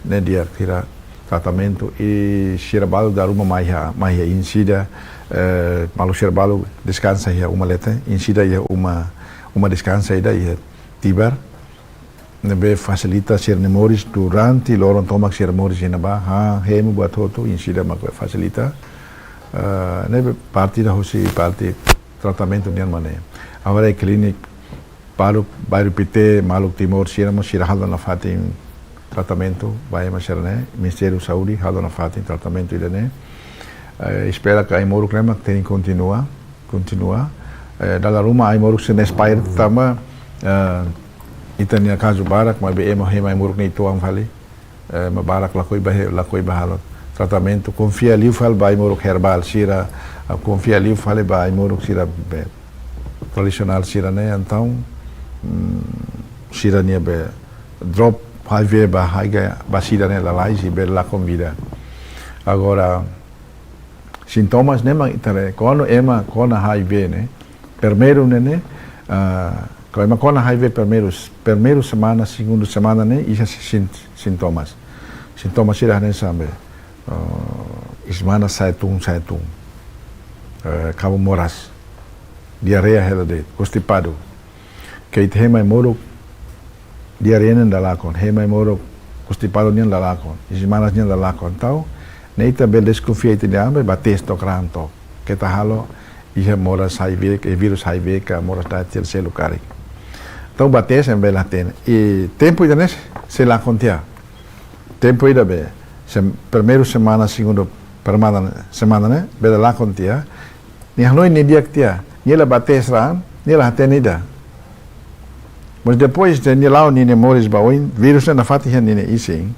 Ne'e di'ak sira tratamentu i sira balu dala ruma mai iha, mai iha INSIDA, eh, maluk sira balu deskansa iha uma leten, INSIDA iha uma, uma deskansa ida iha Tibar. Ne'ebé fasilita sira-nia moris durante loron tomak sira moris iha ne'ebá, han, hemu buat hotu, INSIDA mak fasilita. Eh, ne'ebé parte ida hosi parte tratamentu nian mak ne'e. Agora iha klínika balu, bairru Pité, maluk Timor sira mós sira halo nafatin tratamentu ba ema sira-ne'e, Ministériu Saúde halo nafatin tratamentu ida-ne'e. Eh, espera katak ai-moruk ne'e mak tenke kontinua, kontinua. Eh, dala ruma ai-moruk sira-ne'e expire tanba, eh, ita-nia kazu barak, maibé ema hemu ai-moruk ne'e uitoan fali. Eh, ema barak lakohi bá he-, lakohi bá halo tratamentu. Konfia liu fali ba ai-moruk herbál sira, ah, konfia liu fali ba ai-moruk sira be tradisionál sira-ne'e, entaun, mm, sira-nia be drop HIV ba HIV, ba SIDA ne'e lalais i bele lakon vida. Agora, sintomas ne'e mak ita haree, kuandu ema kona HIV ne'e, primeiru ne'e, ne'e, ah, kuandu ema kona HIV primeiru, primeiru semana, segundu semana ne'e, iha sin-, sintomas. Sintomas sira hanesan be, ah, iis-manas sa'e tun, sa'e tun. Eh, kabun moras. Diarreia hela de'it, konstipadu. Ke ita hemu ai-moruk, diarreia nian la lakon, hemu ai-moruk, konstipadu nian la lakon, iis-manas nian la lakon. Entaun, ne'e ita bele deskonfia ita-nia an, bá teste to'o kraan to'o. Keta halo, iha moras HIV, ke vírus HIV, ka moras da'et selu-selu karik. Entaun, bá teste, ema bele hatene. I tempu ida-ne'e, sei lakon tiha. Tempu ida be, sem-, primeiru semana, segundu, primeiru semana ne'e, bele lakon tiha. Nia hanoin ne'e di'ak tiha, nia la bá teste raan, nia la hatene ida. Mas depois de nia la'o ninia moris ba oin, vírus ne'e nafatin iha ninia isin.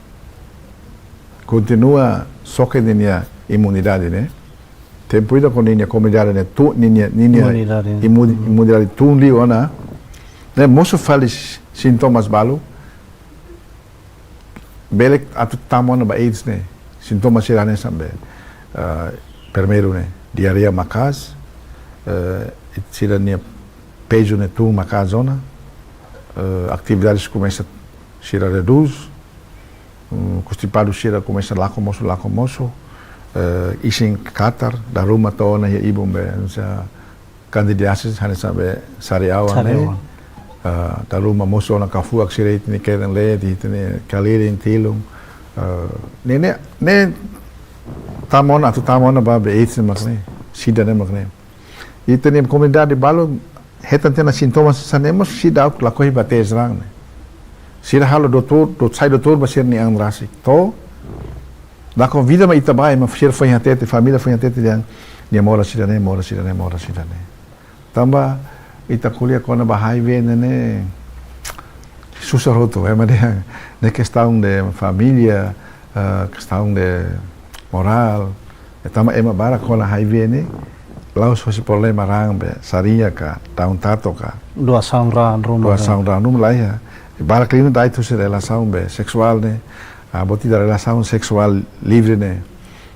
Kontinua xoke ninia imunidade ne'e. Tempu ida kuandu ninia komunidade ne'e tun, ninia, ninia Imunidade. imu-, imunidade tun liu ona. Ne'e mosu fali sintomas balu. Bele atu tama ona ba AIDS ne'e. Sintoma sira hanesan be, eh, primeiru ne'e, diarreia maka'as, eh, sira-nia pezu ne'e tun maka'as ona, eh, atividades komesa sira redús, mm, konstipadu sira komesa lakon mosu, lakon mosu, eh, isin katar, dala ruma to'o ona iha ibun be, hanesan kandidiasis hanesan be sariawan ne'e. Sariawan. Ah, dala ruma mosu ona kafuak sira, ita-nia kedan leet, ita-nia kalirin, tilun. Ah, ne'e, ne'e, ne'e tama ona, atu tama ona ba be AIDS ne'e mak ne'e, SIDA ne'e mak ne'e. Ita-nia komunidade balu hetan tiha ona sintomas hanesan ne'e mós seidauk lakohi bá teste raan ne'e. Sira halo doutór, dou-, sai doutór ba sira-nia an rasik. To'o, lakon vida mak ita bá, mas sira foin hatete, família foin hatete dehan, nia moras sira-ne'e, moras sira-ne'e, moras sira-ne'e. Tanba ita ko'alia kona-ba HIV ne'e, ne'e susar hotu, ema dehan, ne'e kestaun de família, eh, kestaun de morál, eh, tanba ema barak kona HIV ne'e, la'ós husi problema raan be, saria ka, daun tatu ka, doasaun raan ruma, doasaun raan ruma, laiha. Barak liu ne'e da'et husi relasaun be seksuál ne'e, ah, buat ida relasaun seksuál livre ne'e.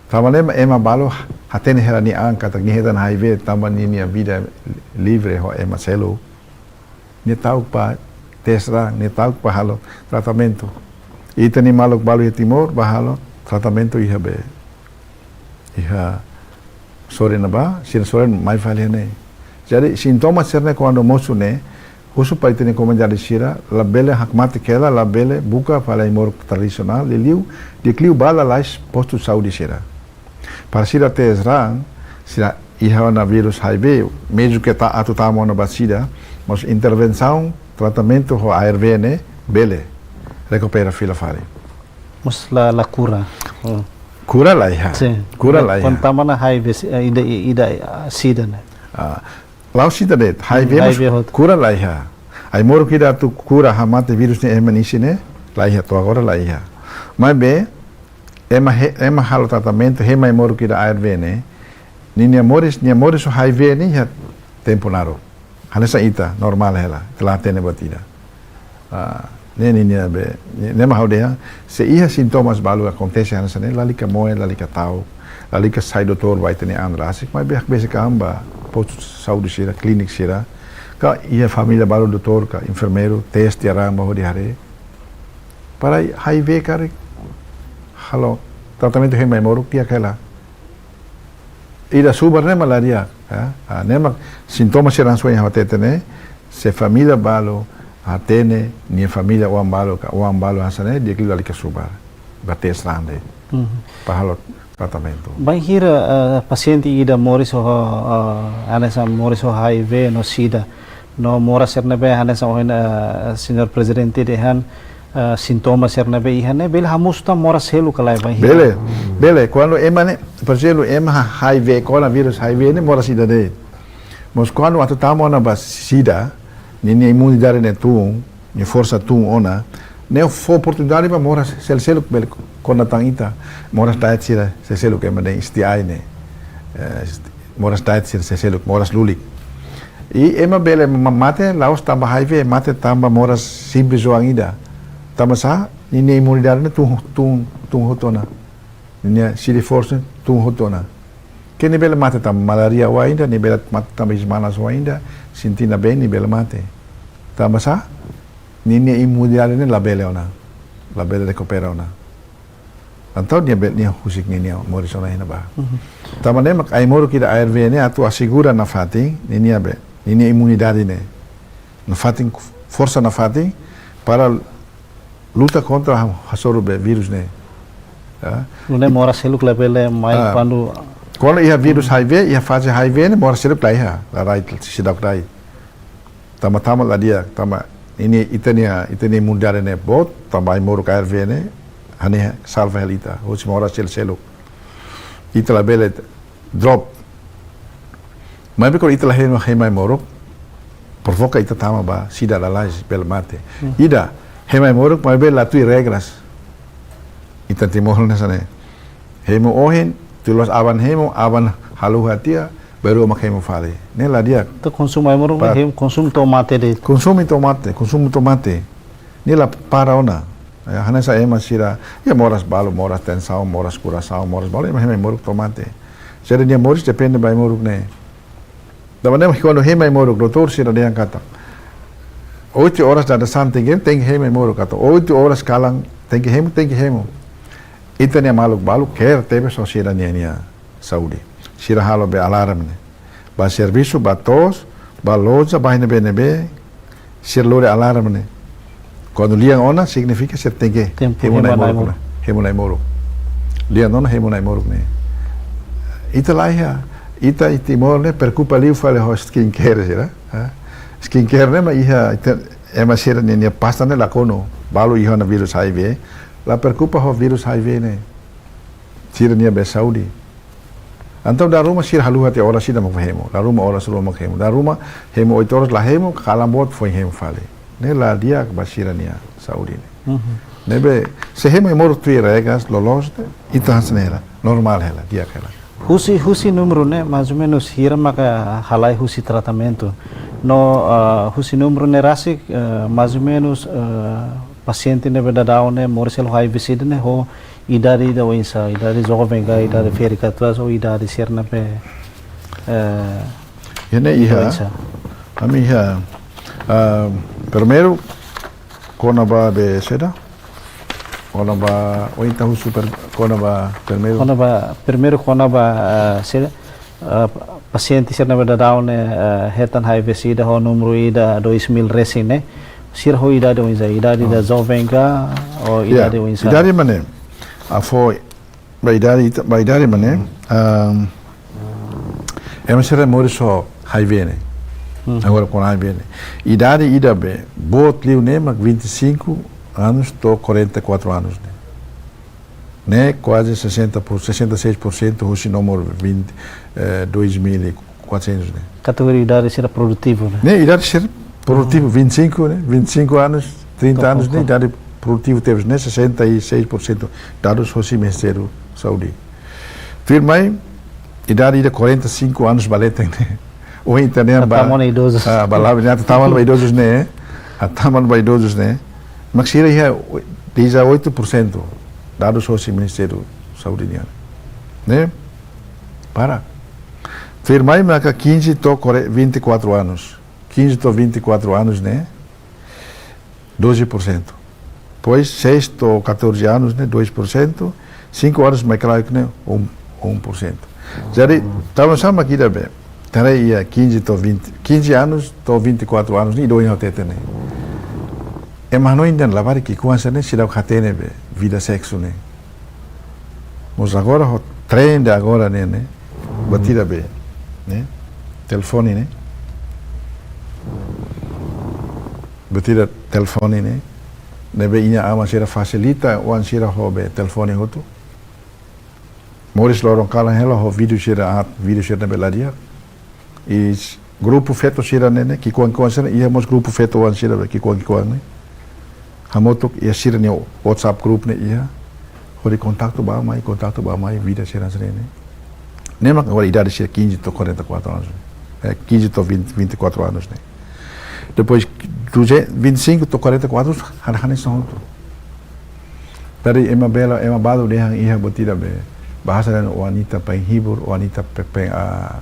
Tanba ne'e ema balu hatene hela nia an katak nia hetan H I V tanba ninia vida livre ho ema seluk. Nia ta'uk ba tes raan, nia ta'uk ba halo tratamentu. Ita-nia maluk balu iha Timor ba halo tratamentu iha be, iha sorin ne'ebá, sira sorin mai fali iha ne'e. Jadi sintoma sira-ne'e kuandu mosu ne'e, husu ba ita-nia komunidade sira, labele hakmatek hela, labele buka fali ai-moruk tradisionál, liuliu, di'ak liu ba lalais postu saúde sira. Para sira tes raan, sira iha ona vírus H I V, mezmu ke atu tama ona ba sida, mas intervensaun, tratamentu ho A R V ne'e, bele rekupera fila fali. Mas la, la kura. Hmm. Kura laiha. Sin. Kura laiha. Kuandu tama ona H I V, si-, eh, ida, ida, eh, sida ne'e. Ah, la'ós sida de'it, H I V, hmm, mas H I V hotu. Kura laiha. Ai-moruk ida atu kura hamate vírus ne'e iha ema nia isin ne'e, laiha, to'o agora laiha. Maibé, ema he-, ema halo tratamentu, hemu ai-moruk ida A R V ne'e, ninia moris, nia moris ho H I V ne'e iha tempu naruk. Hanesan ita, normál hela, ita la hatene buat ida. Ah, ne'e ninia be, ne'e, ne'e mak ha'u dehan, se iha sintomas balu akontese hanesan ne'e, lalika moe, lalika ta'uk, lalika sai doutór ba ita-nia an rasik, maibé hakbesik an ba postu saúde sira, klínika sira, ka iha família balu doutór ka enfermeiru, tes tiha raan ba hodi haree. Para H I V karik halo tratamentu hemu ai-moruk di'ak hela. Ida subar ne'e mak la di'ak, ya. Ah, ne'e mak sintoma sira hanesan ohin ha'u hatete ne'e, se família balu hatene, nia família oan balu ka oan balu hanesan ne'e, di'ak liu lalika subar. Ba tes raan de'it. Mhm. Ba halo tratamentu. Bainhira, eh, pasiente ida moris ho, eh, hanesan moris ho H I V no sida, no moras sira ne'ebé hanesan ohin, eh, señór prezidente dehan, eh, sintoma sira ne'ebé iha ne'e, bele hamosu tan moras seluk ka lae bainhira? Bele, bele. Kuandu ema ne'e, por ezemplu, ema H I V, koronavírus H I V ne'e moras ida de'it. Mas kuandu atu tama ona ba sida, ninia imunidade ne'e tun, nia forsa tun ona, ne'e fó oportunidade ba moras sel-, seluk bele kona tan ita, moras da'et sira sel-, seluk ema dehan S T I ne'e. Eh, S T-, moras da'et sira sel-, seluk, moras lulik. I ema bele ma-, mate, la'ós tanba H I V, mate tanba moras simples oan ida. Tanba sá, ninia imunidade ne'e tun, tun, tun hotu ona. Ninia C D four ne'e tun hotu ona. Ke nia bele mate tanba malária oan ida, nia bele mate tanba iis manas oan ida, sente la bem, nia bele mate. Tanba sá, ninia imunidade ne'e labele ona, labele rekupera ona. Entaun nia be-, nia husik ninia moris ona iha ne'ebá. Mhm. Tanba ne'e mak ai-moruk ida A R V ne'e atu asegura nafatin, ninia be, ninia imunidade ne'e. Nafatin, forsa nafatin, para luta kontra ha-, hasoru be vírus ne'e. Ya. Nune'e moras seluk labele mai. Ah. Kuandu, kuandu iha vírus H I V, iha faze H I V ne'e moras seluk laiha, la rai, seidauk rai. Tanba, tanba la di'ak, tanba ninia, ita-nia, ita-nia imunidade ne'e boot, tanba ai-moruk A R V ne'e, hanesan salva hela ita, husi moras sel-, seluk. Ita labele drop. Maibé kuandu ita la hemu, hemu ai-moruk, provoka ita tama ba sida lalais, bele mate. Hmm. Ida, hemu ai-moruk, maibé la tuir regras. Ita Timor ne'e hanesan ne'e. Hemu ohin, tuir loos aban hemu, aban haluha tiha, bainrua mak hemu fali. Ne'e la di'ak. Ita konsumu ai-moruk, pa-, hemu konsumu to'o mate de'it. Konsumu to'o mate, konsumu to'o mate. Ne'e la para ona. Ya, hanesan ema sira, ya moras balu, moras tensaun, moras kurasaun, moras balu, ema hemu ai-moruk to'o mate. Sira-nia moris depende ba ai-moruk ne'e. Tanba ne'e mak kuandu hemu ai-moruk, doutór sira dehan katak oito horas dadeer-saan tenke, tenke hemu ai-moruk, katak oito horas kalan tenke hemu, tenke hemu. Ita-nia maluk balu care tebes ho sira-nia, nia saúde. Sira halo be alarme ne'e. Ba servisu, ba to'os, ba loja, ba iha ne'ebé-ne'ebé, sira lori alarme ne'e. Kuandu lian ona, signifika sira tenke hemu ona ai-moruk, hemu ona ai-moruk. Lian ona, hemu ona ai-moruk ne'e. Ita laiha, ita iha Timor ne'e preokupa liu fali ho skincare sira, ha? Skincare ne'e mak iha, ita, ema sira-nia, nia pasta ne'e la konu, balu iha ona vírus H I V, la preokupa ho vírus H I V ne'e. Sira-nia be saúde. Entaun dala ruma sira haluha tiha oras ida mak hemu. Dala ruma oras rua mak hemu. Dala ruma hemu oito horas la hemu, kalan boot foin hemu fali. Ne'e la di'ak ba sira-nia saúde ne'e. Mhm. Ne'ebé, se hemu ai-moruk tuir regras, loloos, ita hanesan ne'e hela, normál hela, di'ak hela. Husi, husi númeru ne'e, mais ou menus hira maka halai husi tratamentu. No, ah, husi númeru ne'e rasik, ah, mais ou menus, ah, pasiente ne'ebé daudaun ne'e moris hela ho H I V sida ne'e ho idade ida oinsá, idade joven ka, idade ferik ka tuas, ou idade sira ne'ebé, eh, Iha ne'e iha, oinsá. Ami iha, ah, primeiru, kona-ba be saida? Kona-ba, ohin ita husu per-, kona-ba primeiru. Kona-ba, primeiru kona-ba, ah, saida, ah, pasiente sira ne'ebé daudaun ne'e, ah, hetan H I V sida ho númeru ida dois mil resin ne'e. Sira ho idade oinsá, idade ida joven ka, ou idade oinsá? Idade mak ne'e. Fó ba idade, ita, ba idade mak ne'e, ah, ema sira moris ho H I V ne'e. Agora kona H I V ne'e. Idade ida be boot liu ne'e mak vinte e cinco anos to'o quarenta e quatro anos ne'e. Ne'e kuaze sessenta por, sessenta e seis por cento husi númeru vinte, eh, dois mil e quatrocentos ne'e. Kategoria idade sira produtivu ne'e. Ne'e idade sira produtivu, vinte e cinco ne'e, vinte e cinco anos, trinta anos ne'e, idade produtivu tebes ne'e, sessenta e seis por cento dadus husi Ministériu Saúde. Tuirmai, idade ida quarenta e cinco anos ba leten ne'e. Ohin ita dehan ba, tama ona idozu. Ah, ba labi ne'e, tama ona ba idozu ne'e. Ah, tama ona ba idozu ne'e. Mak sira iha dezoito por cento dadus husi Ministériu Saúde nian. Ne'e? Para. Tuirmai maka quinze to'o quare-, vinte e quatro anos. Quinze to'o vinte e quatro anos ne'e doze por cento. Depois, seis to'o catorze anos ne'e dois por cento. Cinco anos mai klaru ne'e um, um por cento. Jadi, tama sama kida be. Tara iha quinze to'o vinte, quinze anos to'o vinte e quatro anos ne'e, idoin ho tete ne'e. Ema no inan labarik ki'ikoan sira ne'e, seidauk hatene be vida seksu ne'e. Mas agora ho trend agora ne'e, ne'e. Buat ida be, ne'e? Telefone ne'e. Buat ida telefone ne'e. Ne'ebé inan-aman sira fasilita oan sira ho be telefone hotu. Moris loron kalan hela ho vídeo sira aat, vídeo sira ne'ebé la di'ak. I s-, grupu feto sira ne'e ne'e, ki'ikoan-ki'ikoan sira ne'e, iha mós grupu feto oan sira be ki'ikoan-ki'ikoan ne'e. Hamutuk iha sira-nia WhatsApp group ne'e iha. Hodi kontaktu bá mai, kontaktu bá mai, vida sira sira ne'e. Ne'e mak agora idade sira quinze to'o quarenta e quatro anos. Eh, quinze to'o vinte, vinte e quatro anos ne'e. Depois, duze-, vinte e cinco to'o quarenta e quatro, hanesan hanesan hotu. Jadi ema bela, ema balu dehan iha buat ida be. Bahasa dehan oan ita penghibur, oan ita pe-, pe-, ah,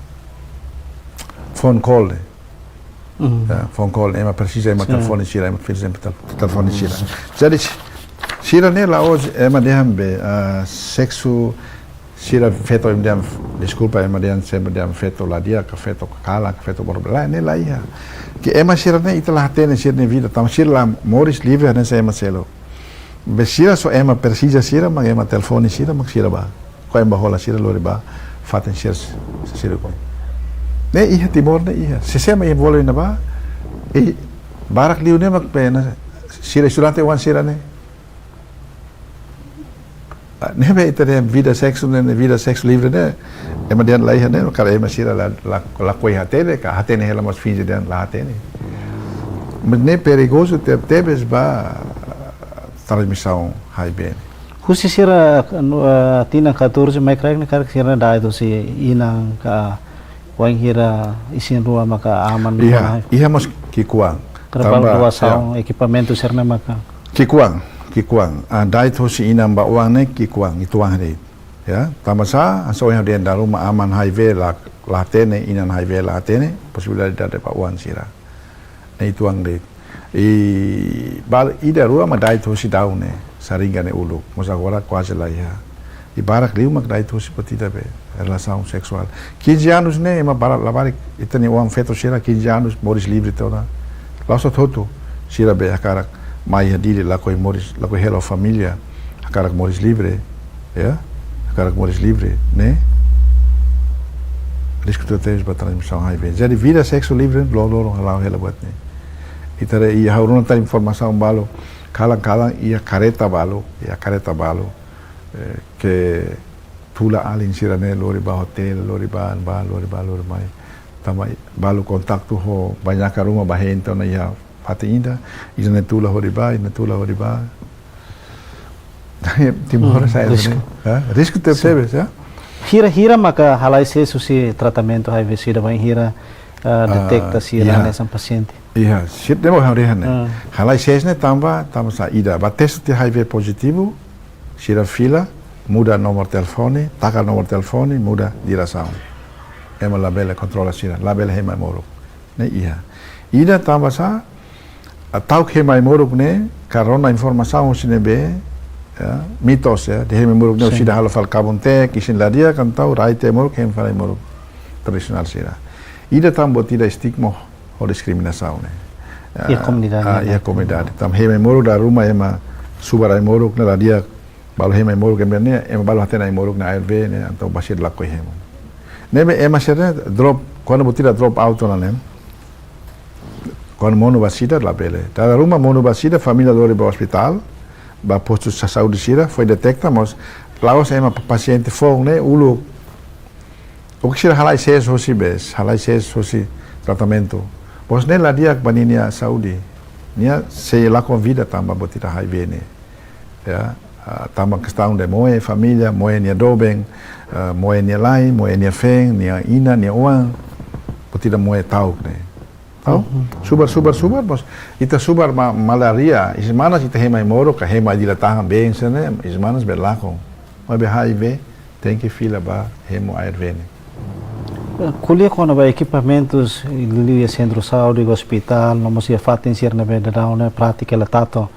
phone call ne'e. Ya, phone call, ema presiza ema telefone sira, ema presiza ema tel-, telefone sira. Jadi, si-, sira ne'e la'ós ema dehan be, ah, seksu sira feto ema dehan, deskulpa, ema dehan, se ema dehan feto la di'ak, ka feto kalan, ka feto borbela, ne'e la iha. Ke ema sira ne'e ita la hatene sira-nia vida, tanba sira la moris livre hanesan ema seluk. Be sira só ema presiza sira, mak ema telefone sira, mak sira bá. Ka ema hola sira lori bá fatin sira, sira ko. Ne'e iha Timor ne'e iha. Se sira ema iha bola ina bá, i barak liu ne'e mak be na sira estudante oan sira ne'e. Ah, ne'ebé ita dehan vida seksu ne'e, ne'e vida seksu livre ne'e. Ema dehan la iha ne'e, karik ema sira la, la, lakohi hatene, ka hatene hela mas finje dehan la hatene. Mas ne'e perigozu te-, tebes ba transmisaun H I V ne'e. Husi sira, no, eh, tinan catorze mai kraik ne'e karik sira da'et husi inan ka wainhira isin-rua maka aman. Iha, iha mós ki'ikoan. Tanba, doasaun, ya, ekipamentu sira-ne'e maka. Ki'ikoan, ki'ikoan. Ah, da'et husi inan ba oan ne'e ki'ikoan, uitoan de'it. Ya, tanba sá, hanesan ohin ha'u dehan dala ruma aman H I V la, la hatene, inan H I V la hatene, posibilidade da'et ba oan sira. Ne'e uitoan de'it. I balu ida rua mak da'et husi daudaun ne'e, saringa ne'e uluk. Mas agora kuaze la iha. I barak liu mak da'et husi buat ida be, relasaun seksuál. Quinze anos ne'e, ema barak labarik, ita-nia oan feto sira, quinze anos, moris livre tiha ona. La'ós hotu-hotu, sira be hakarak mai iha Dili, lakohi moris, lakohi hela família, hakarak moris livre, ya, hakarak moris livre, ne'e? Risku tebes ba transmisaun H I V. Jadi vida seksu livre, loroloron hala'o hela buat ne'e. Ita haree, i ha'u rona tan informasaun balu, kalan-kalan iha kareta balu, iha kareta balu, eh, ke tula alin sira-ne'e lori bá hotel, lori bá, bá, lori bá, lori mai. Tanba balu kontaktu ho bainhira ruma ba hein, entaun iha fatin ida, ida-ne'e tula hodi bá, ida-ne'e tula hodi bá. Timor, hmm, sai risku. Ne'e? Ha? Risku tebes, ya? Hira-hira maka halai sees husi tratamentu HIV sira, bainhira, ah, detekta sira, iha, hanesan pasiente? Iha, sira ne'ebé ha'u dehan ne'e. Ah. Halai sees ne'e tanba, tanba saida? Ba teste HIV pozitivu, sira fila, muda nomor telefone, taka nomor telefone, muda diresaun. Ema labele kontrola sira, labele hemu ai-moruk. Ne'e iha. Ida tanba sá, ah, ta'uk hemu ai-moruk ne'e, karona informasaun husi ne'ebé, ya, mitos, ya, dehan hemu ai-moruk ne'e, sin, sira halo fali kabun-tek, isin la di'ak, entaun rai tiha ai-moruk, hemu fali ai-moruk tradisionál sira. Ida tanba buat ida estigma ho diskriminasaun ne'e. Iha, ah, komunidade, ah, ne'e? Iha komunidade. Tanba hemu ai-moruk dala ruma ema subar ai-moruk ne'e la di'ak, balu hemu ai-moruk, ema ne'e, ema balu hatene ai-moruk ne'e ARV ne'e, entaun bainhira lakohi hemu. Ne'ebé ema sira ne'e drop, kuandu buat ida drop out ona ne'e, kuandu monu ba sida labele. Dala ruma monu ba sida, família lori ba ospitál, ba postu sa-, saúde sira, foin detekta, mas la'ós ema pa-, pasiente foun ne'e uluk. Oke, sira halai sees hosi bes, halai sees hosi tratamentu. Mas ne'e la di'ak ba ninia saúde. Nia sei lakon vida tanba buat ida HIV ne'e. Ya, ah, tanba kestaun de moe família, moe nia doben, ah, moe nia la'en, moe nia feen, nia inan, nia oan, buat ida moe ta'uk ne'e. Ta'uk? Mhm. Subar, subar, subar, mas ita subar ma-, malaria, isin manas ita hemu ai-moruk, ka hemu ai-dila tahan, bensa ne'e, isin manas bele lakon. Maibé HIV, tenke fila ba hemu ARV ne'e. Eh, ko'alia kona-ba ekipamentus, liuliu iha sentru saúde, ospitál, no mós iha fatin sira ne'ebé daudaun ne'e prátika hela Tato.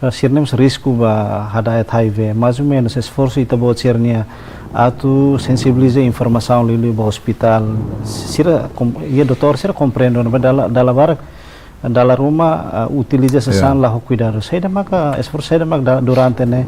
Eh, sira ne'e mós risku ba hada'et HIV. Mais ou menus esforsu ita-boot sira-nia atu sensibiliza informasaun liuliu ba ospitál. Sira kom-, iha doutór sira komprende, no dala, dala barak, dala ruma, ah, utiliza sasán, ya, la ho kuidadu. Saida maka, esforsu saida maka da-, durante ne'e,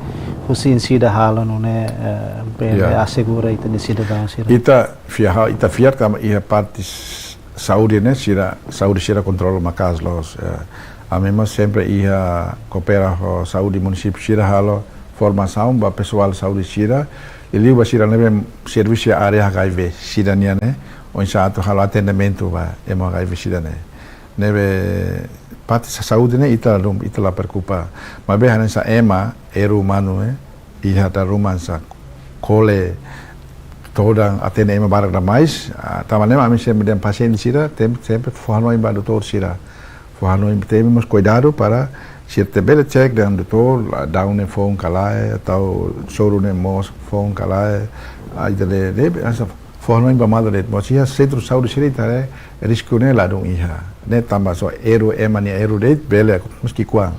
husi INCIDA halo nune'e, eh, bele, ya, asegura ita-nia sidadaun sira? Ita fiar, ita fiar tanba iha parte s-, saúde ne'e, sira, saúde sira kontrola maka'as loos, eh. Ami mós sempre iha koopera ho saúde munisípiu sira halo formasaun ba pesoál saúde sira, liuliu ba sira ne'ebé servisu iha área HIV sira-nian ne'e, oinsá atu halo atendimentu ba ema HIV sira ne'e. Ne'ebé parte sa-, saúde ne'e ita la, ita la preokupa. Maibé hanesan ema, erru umanu ne'e, iha dala ruma sá kole todan atende ema barak demais, ah, tanba ne'e ami sempre dehan pasiente sira, tem-, sempre fó hanoin ba doutór sira. Fó hanoin, temi mós kuidadu para sira atu bele cek dehan doutór, la, daudaun ne'e foun ka lae, atau soru ne'e moos foun ka lae, ah, ita de, de, asa, fó hanoin ba malu de'it, mas iha sentru saúde sira ita haree risku ne'e ladún iha. Ne'e tanba só erru, ema nia erru de'it, bele, maski kuandu.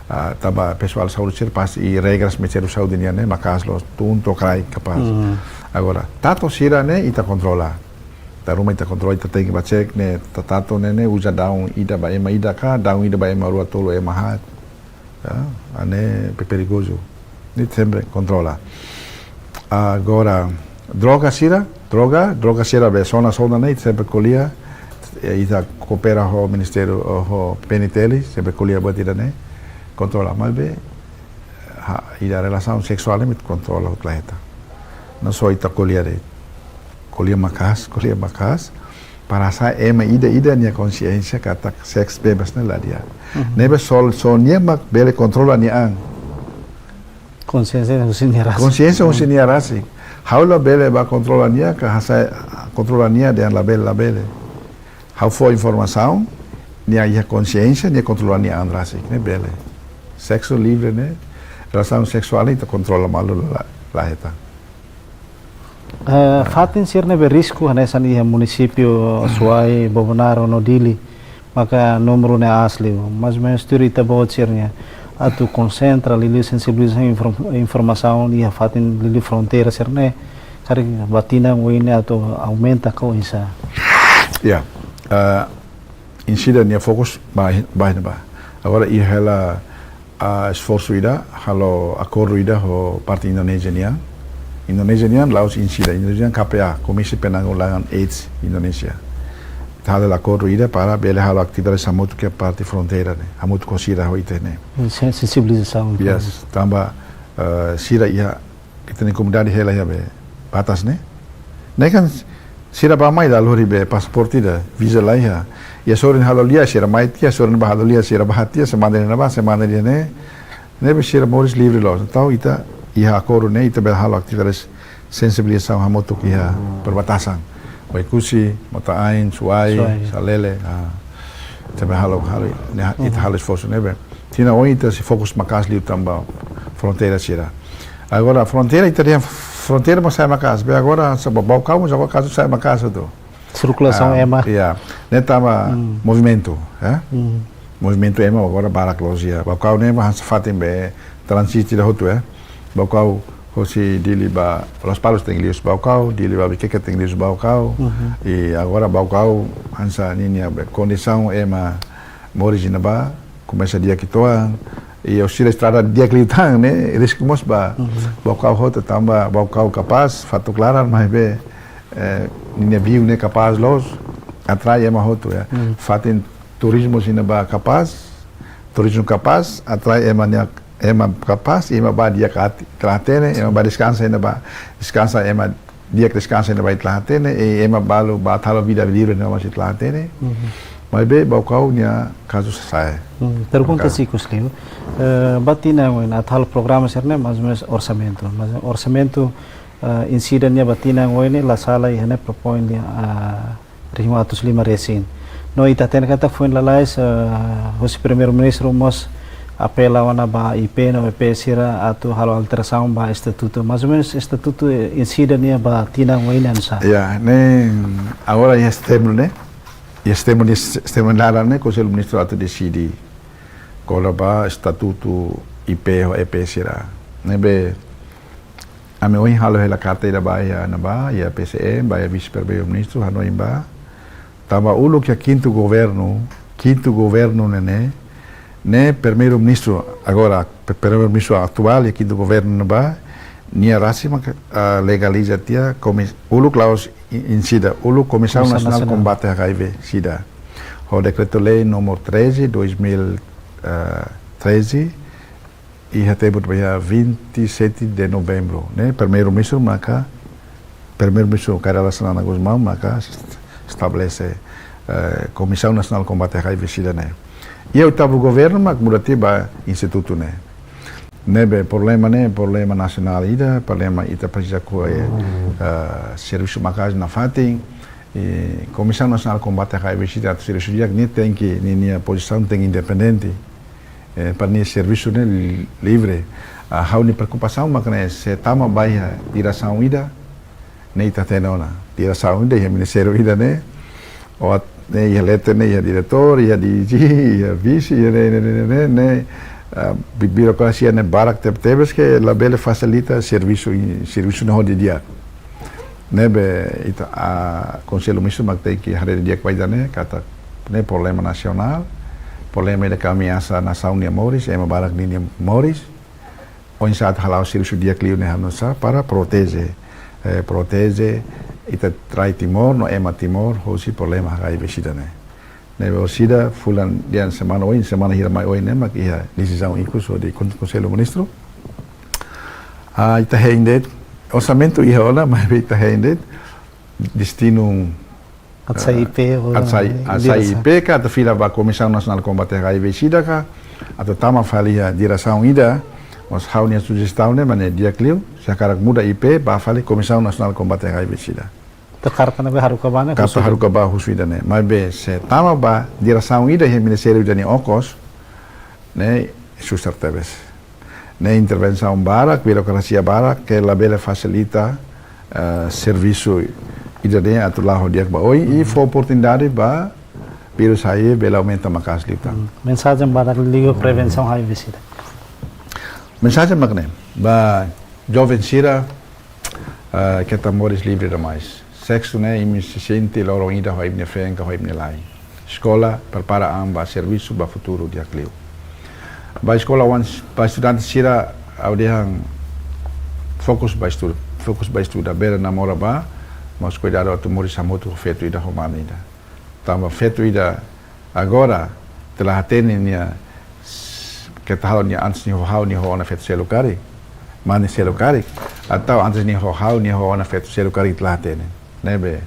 Ah, tanba pesoál saúde sira pasti iha regras Ministériu Saúde nian ne'e, maka'as loos, tun to'o kraik kapás. Hmm. Agora, Tato sira ne'e, ita kontrola. Dala ruma ita kontrola, ita tenke ba cek ne'e, Ta-, Tato ne'e, ne'e uza daudaun ida ba ema ida ka, daudaun ida ba ema rua tolu ema haat. Ya, ne'e pe-, perigozu. Ne'e sempre kontrola. Agora, droga sira, droga, droga sira be sona sona ne'e, sempre ko'alia, eh, ita koopera ho Ministériu, ho PNTL, sempre ko'alia buat ida ne'e, kontrola. Maibé, ha, ida relasaun seksuál ne'e mak kontrola hotu la hetan. No só ita ko'alia de'it. Ko'alia maka'as, ko'alia maka'as. Para sá ema ida-ida nia konsiénsia katak seks bebas ne'e la di'ak. Mhm. Ne'ebé só, só nia mak bele kontrola nia an. Konsiénsia husi nia rasik. Konsiénsia husi, hmm, nia rasik. Ha'u labele ba kontrola nia, ka hasai kontrola nia dehan labele, labele. Ha'u fó informasaun, nia iha konsiénsia, nia kontrola nia an rasik, ne'e bele. Seksu livre ne'e, relasaun seksuál ne'e ita kontrola malu la, la hetan. Eh, fatin sira ne'ebé risku hanesan iha munisípiu Suai, Bobonaro no Dili, maka númeru ne'e aas liu. Mais ou menus tuir ita-boot sira-nia atu konsentra liuliu sensibilizasaun, inform-, informasaun iha fatin liuliu fronteira sira ne'e, karik ba tinan oin ne'e atu aumenta ka oinsá? Ya, eh, INCIDA nia fokus ba, ba, ba. Agora iha hela, ah, esforsu ida, halo akordu ida ho parte Indonézia nian. Indonézia nian la'ós INCIDA, Indonézia nian K P A, Komisi Penanggulangan AIDS Indonesia. Ita halo akordu ida para bele halo atividade hamutuk iha parte fronteira ne'e, hamutuk ho sira ho ita ne'e. Sen-, sensibilizasaun. Yes, tanba, eh, sira iha ita-nia komunidade hela iha be batas ne'e. Ne'e kan sira bá mai la lori be pasaporte ida, visa la iha. Iha sorin halo lia sira mai tiha, sorin bá halo lia sira bá tiha, semana ida ne'ebá, semana ida ne'e. Ne'ebé sira moris livre loos. Entaun ita iha akordu ne'e, ita bele halo atividade sensibilizasaun hamutuk iha perbatasan. Oekusi, Mota-Ain, Suai, Suai. Salele, ah, ita halo, halo, ne'e, ita halo esforsu ne'ebé. Tinan oin ita sei fokus maka'as liu tanba fronteira sira. Agora, fronteira, ita dehan fronteira mós sa'e maka'as. Be agora, hanesan Baucau, mós agora kazu sa'e maka'as hotu. Sirkulasaun Ah, ema. Ya, ne'e tanba movimentu, ya. Movimentu ema agora barak loos iha Baucau ne'e, hanesan fatin be tranzísiu ida hotu, ya. Baucau hosi Dili ba Lospalos tenke liu husi Baucau, Dili ba Viqueque tenke liu husi Baucau. I agora Baucau hanesan ninia be kondisaun ema moris iha ne'ebá komesa di'ak uitoan. I orsida estrada di'ak liután ne'e, risku mós ba Baucau hotu tanba Baucau kapás, fatuk laran, maibé, eh, ninia biu ne'e kapás loos, atrai ema hotu, ya. Fatin turizmu iha ne'ebá kapás, turizmu kapás, atrai ema nia, ema kapás, ema bá di'ak atu, atu hatene, ema bá deskansa iha ne'ebá, deskansa ema di'ak deskansa iha ne'ebá atu hatene, i ema balu bá atu halo vida livre iha ne'ebá mós atu hatene. Maibé Baucau nia kazu sa'e. Pergunta Maka- sikus liu. Eh, ba tinan oin atu halo programa sira-ne'e, mais ou menos orsamentu. Mais orsamentu, eh, oinsá nia ba tinan oin ne'e, la sala iha ne'e propoin lia, ah, rihun atus lima resin. No ita hatene katak foin lalais, eh, hosi Primeiru-Ministru mós apela ona ba I P no E P sira atu halo alterasaun ba estatutu. Mais ou menos estatutu, eh, oinsá nia ba tinan oin oinsá. Ya, ne'e agora iha setembru ne'e. Iha setembru ne'e, setembru laran ne'e, Konsellu Ministru atu deside kona-ba estatutu I P ho E P sira. Ne'ebé ami ohin halo hela karta ida ba iha ne'ebá, iha P C M, ba iha Vise Primeiru-Ministru, hanoin ba. Tanba uluk iha kintu governu, kintu governu ne'e ne'e, ne'e Primeiru-Ministru agora, pe-, Primeiru-Ministru atuál iha kintu governu ne'ebá, nia rasik maka, ah, legaliza tiha komi-, uluk la'ós i-, oinsá, uluk Komisaun Komisaun Nasionál Nasionál. Kombate H I V SIDA. Ho Dekretu-Lei númeru treze, dois mil, ah, treze, iha tempu ba iha vinte e sete de novembro, ne'e? Primeiru-Ministru maka, Primeiru-Ministru Kay Rala Xanana Gusmão maka est-, estabelese, eh, Komisaun Nasionál Kombate H I V SIDA ne'e. Iha oitavu governu mak muda tiha ba institutu ne'e. Ne'ebé problema ne'e, problema nasionál ida, problema ita presiza ko'alia, eh, servisu maka'as nafatin, i Komisaun Nasionál Kombate H I V SIDA atu servisu di'ak, nia tenke, nia, nia pozisaun tenke independente. Eh, para nia servisu ne'e li-, livre. Ah, ha'u-nia preokupasaun mak ne'e se tama ba iha diresaun ida, ne'e ita hatene ona. Diresaun ida iha ministériu ida ne'e, oat ne'e iha leten ne'e iha diretór, iha D G, iha vise, iha ne'e, ne'e, ne'e, ne'e, ne'e, ah, bi-, birokrasia ne'e barak teb-, tebes ke labele fasilita servisu i-, servisu ne'e hodi di'ak. Ne'ebé ita, ah, Konsellu Ministru mak tenke haree di'ak ba ida-ne'e, katak ne'e problema nasionál, problema ida ke ameasa nasaun nia moris, ema barak ninia moris. Oinsá atu hala'o servisu di'ak liu ne'e hanesan para proteje, eh, proteje ita rai Timor, no ema Timor, hosi problema H I V SIDA ne'e. Ne'ebé orsida fulan dehan semana oin, semana hira mai oin ne'e mak iha desizaun ikus hodi kon-, Konsellu Ministru. Ah, ita hein de'it, orsamentu iha ona, maibé ita hein de'it, destinu, Atu sai, eh, I P, atu sai, atu sai diresaun. I P ka, atu fila ba Komisaun Nasionál Kombate H I V SIDA ka, atu tama fali iha diresaun ida, mas ha'u-nia sujestaun ne'e mak ne'e di'ak liu, se hakarak muda I P, bá fali Komisaun Nasionál Kombate H I V SIDA. Ita karta ne'ebé haruka ba ne'e, Karta husu. haruka ba husu ida-ne'e. Maibé se tama ba diresaun ida iha ministériu ida nia okos, ne'e susar tebes. Ne'e intervensaun barak, birokrasia barak, ke labele fasilita, eh, servisu ida-ne'e atu la'o di'ak ba oin, i fó oportunidade ba vírus H I V bele aumenta maka'as liután. Hmm. Mensajen badak liga prevensaun H I V SIDA. Mensajen mak ne'e, ba joven sira, eh, keta moris livre demais. Seksu ne'e imi sei sente loron ida ho imi-nia feen ka ho imi-nia la'en. Eskola prepara an ba servisu, ba futuru di'ak liu. Ba eskola oan, ba estudante sira, ha'u dehan fokus ba estuda, fokus ba estuda, bele namora bá, mas kuidadu atu moris hamutuk ho feto ida ho mane ida. Tanba feto ida agora, ita la hatene nia, keta halo nia antes nia ho ha'u nia ho ona feto seluk karik, mane seluk karik, atau antes nia ho ha'u nia ho ona feto seluk karik, ita la hatene. Ne'ebé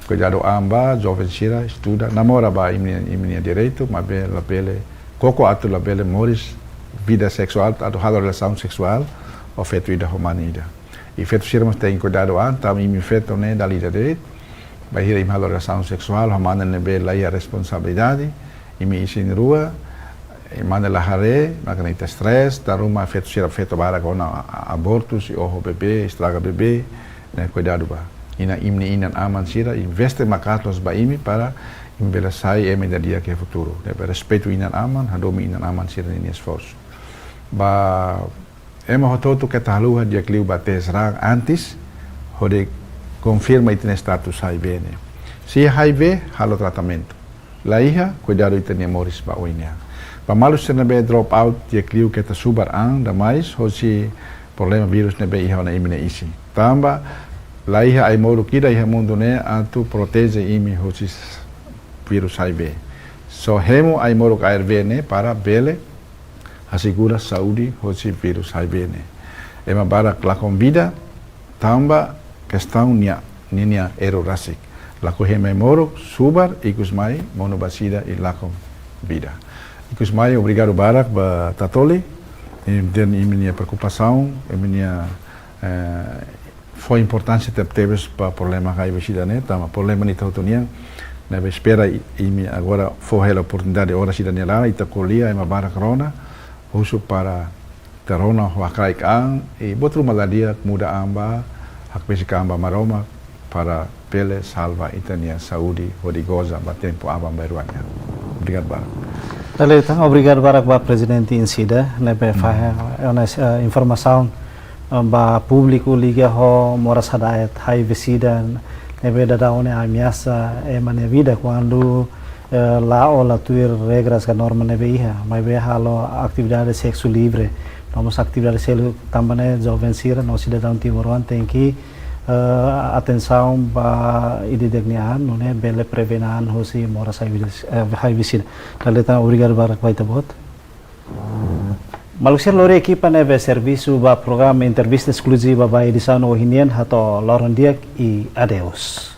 kuidadu an ba, joven sira, estuda, namora ba, imi-nia, imi-nia direitu, maibé labele, koko atu labele moris vida seksuál, atu halo relasaun seksuál ho feto ida ho mane ida. I feto sira mós tenke kuidadu an, tanba imi feto ne'e dala ida de'it. Bainhira imi halo relasaun seksuál ho mane ne'ebé laiha responsabilidade, imi isin-rua, i mane la haree, maka ita stress, dala ruma feto sira feto barak ona a-, abortus, i oho bebé, estraga bebé, ne'e kuidadu bá. Inan, imi-nia inan-aman sira investe maka'as loos ba imi para imi bele sai ema ida di'ak iha futuru. Ne'ebé respeitu inan-aman, hadomi inan-aman sira-nia esforsu. Ba ema hotu-hotu keta haluha di'ak liu bá tes raan antes, hodi konfirma ita-nia status H I V ne'e. Se iha H I V, halo tratamentu. Laiha, kuidadu ita-nia moris ba oin nian. Ba maluk sira ne'ebé drop out, di'ak liu keta subar an demais hosi problema vírus ne'ebé iha ona imi-nia isin. Tanba laiha ai-moruk ida iha mundu ne'e atu proteje imi hosi s-, vírus H I V. Só hemu ai-moruk A R V ne'e para bele asegura saúde hosi vírus H I V ne'e. Ema barak lakon vida tanba kestaun nia, ninia erru rasik. Lakohi hemu ai-moruk, subar, ikus mai monu ba sida i lakon vida. Ikus mai, obrigadu barak ba Tatoli, i den imi-nia preokupasaun, imi-nia, eh, fó importánsia tebetebes ba problema H I V SIDA ne'e, tanba problema ita hotu nian. Ne'ebé espera i-, imi agora fó hela oportunidade oras ida-ne'e laran, ita ko'alia, ema barak rona, husu para ita rona ho hakraik an, i buat ruma la di'ak muda an bá, hakbesik an ba Maromak, para bele salva ita-nia saúde hodi goza ba tempu aban-bainrua nian. Obrigadu barak. Dala ida tan, obrigadu barak ba Prezidente INCIDA, ne'ebé fahe, eh, ona, eh, informasaun, eh, ba públiku liga ho moras hada'et H I V SIDA, ne'ebé daudaun ne'e ameasa ema nia vida kuandu, eh, la'o la tuir regras ka norma ne'ebé iha, maibé halo atividade seksu livre, no mós atividade seluk tanba ne'e joven sira no sidadaun timoroan tenke, eh, atensaun ba ida-idak nia an, nune'e bele prevene an hosi moras H I V, eh, H I V SIDA. Dala ida tan, obrigadu barak ba ita-boot. Maluk sira, lori ekipa ne'ebé servisu ba programa entrevista eskluziva ba edisaun ohin nian, hato'o loron di'ak i adeus.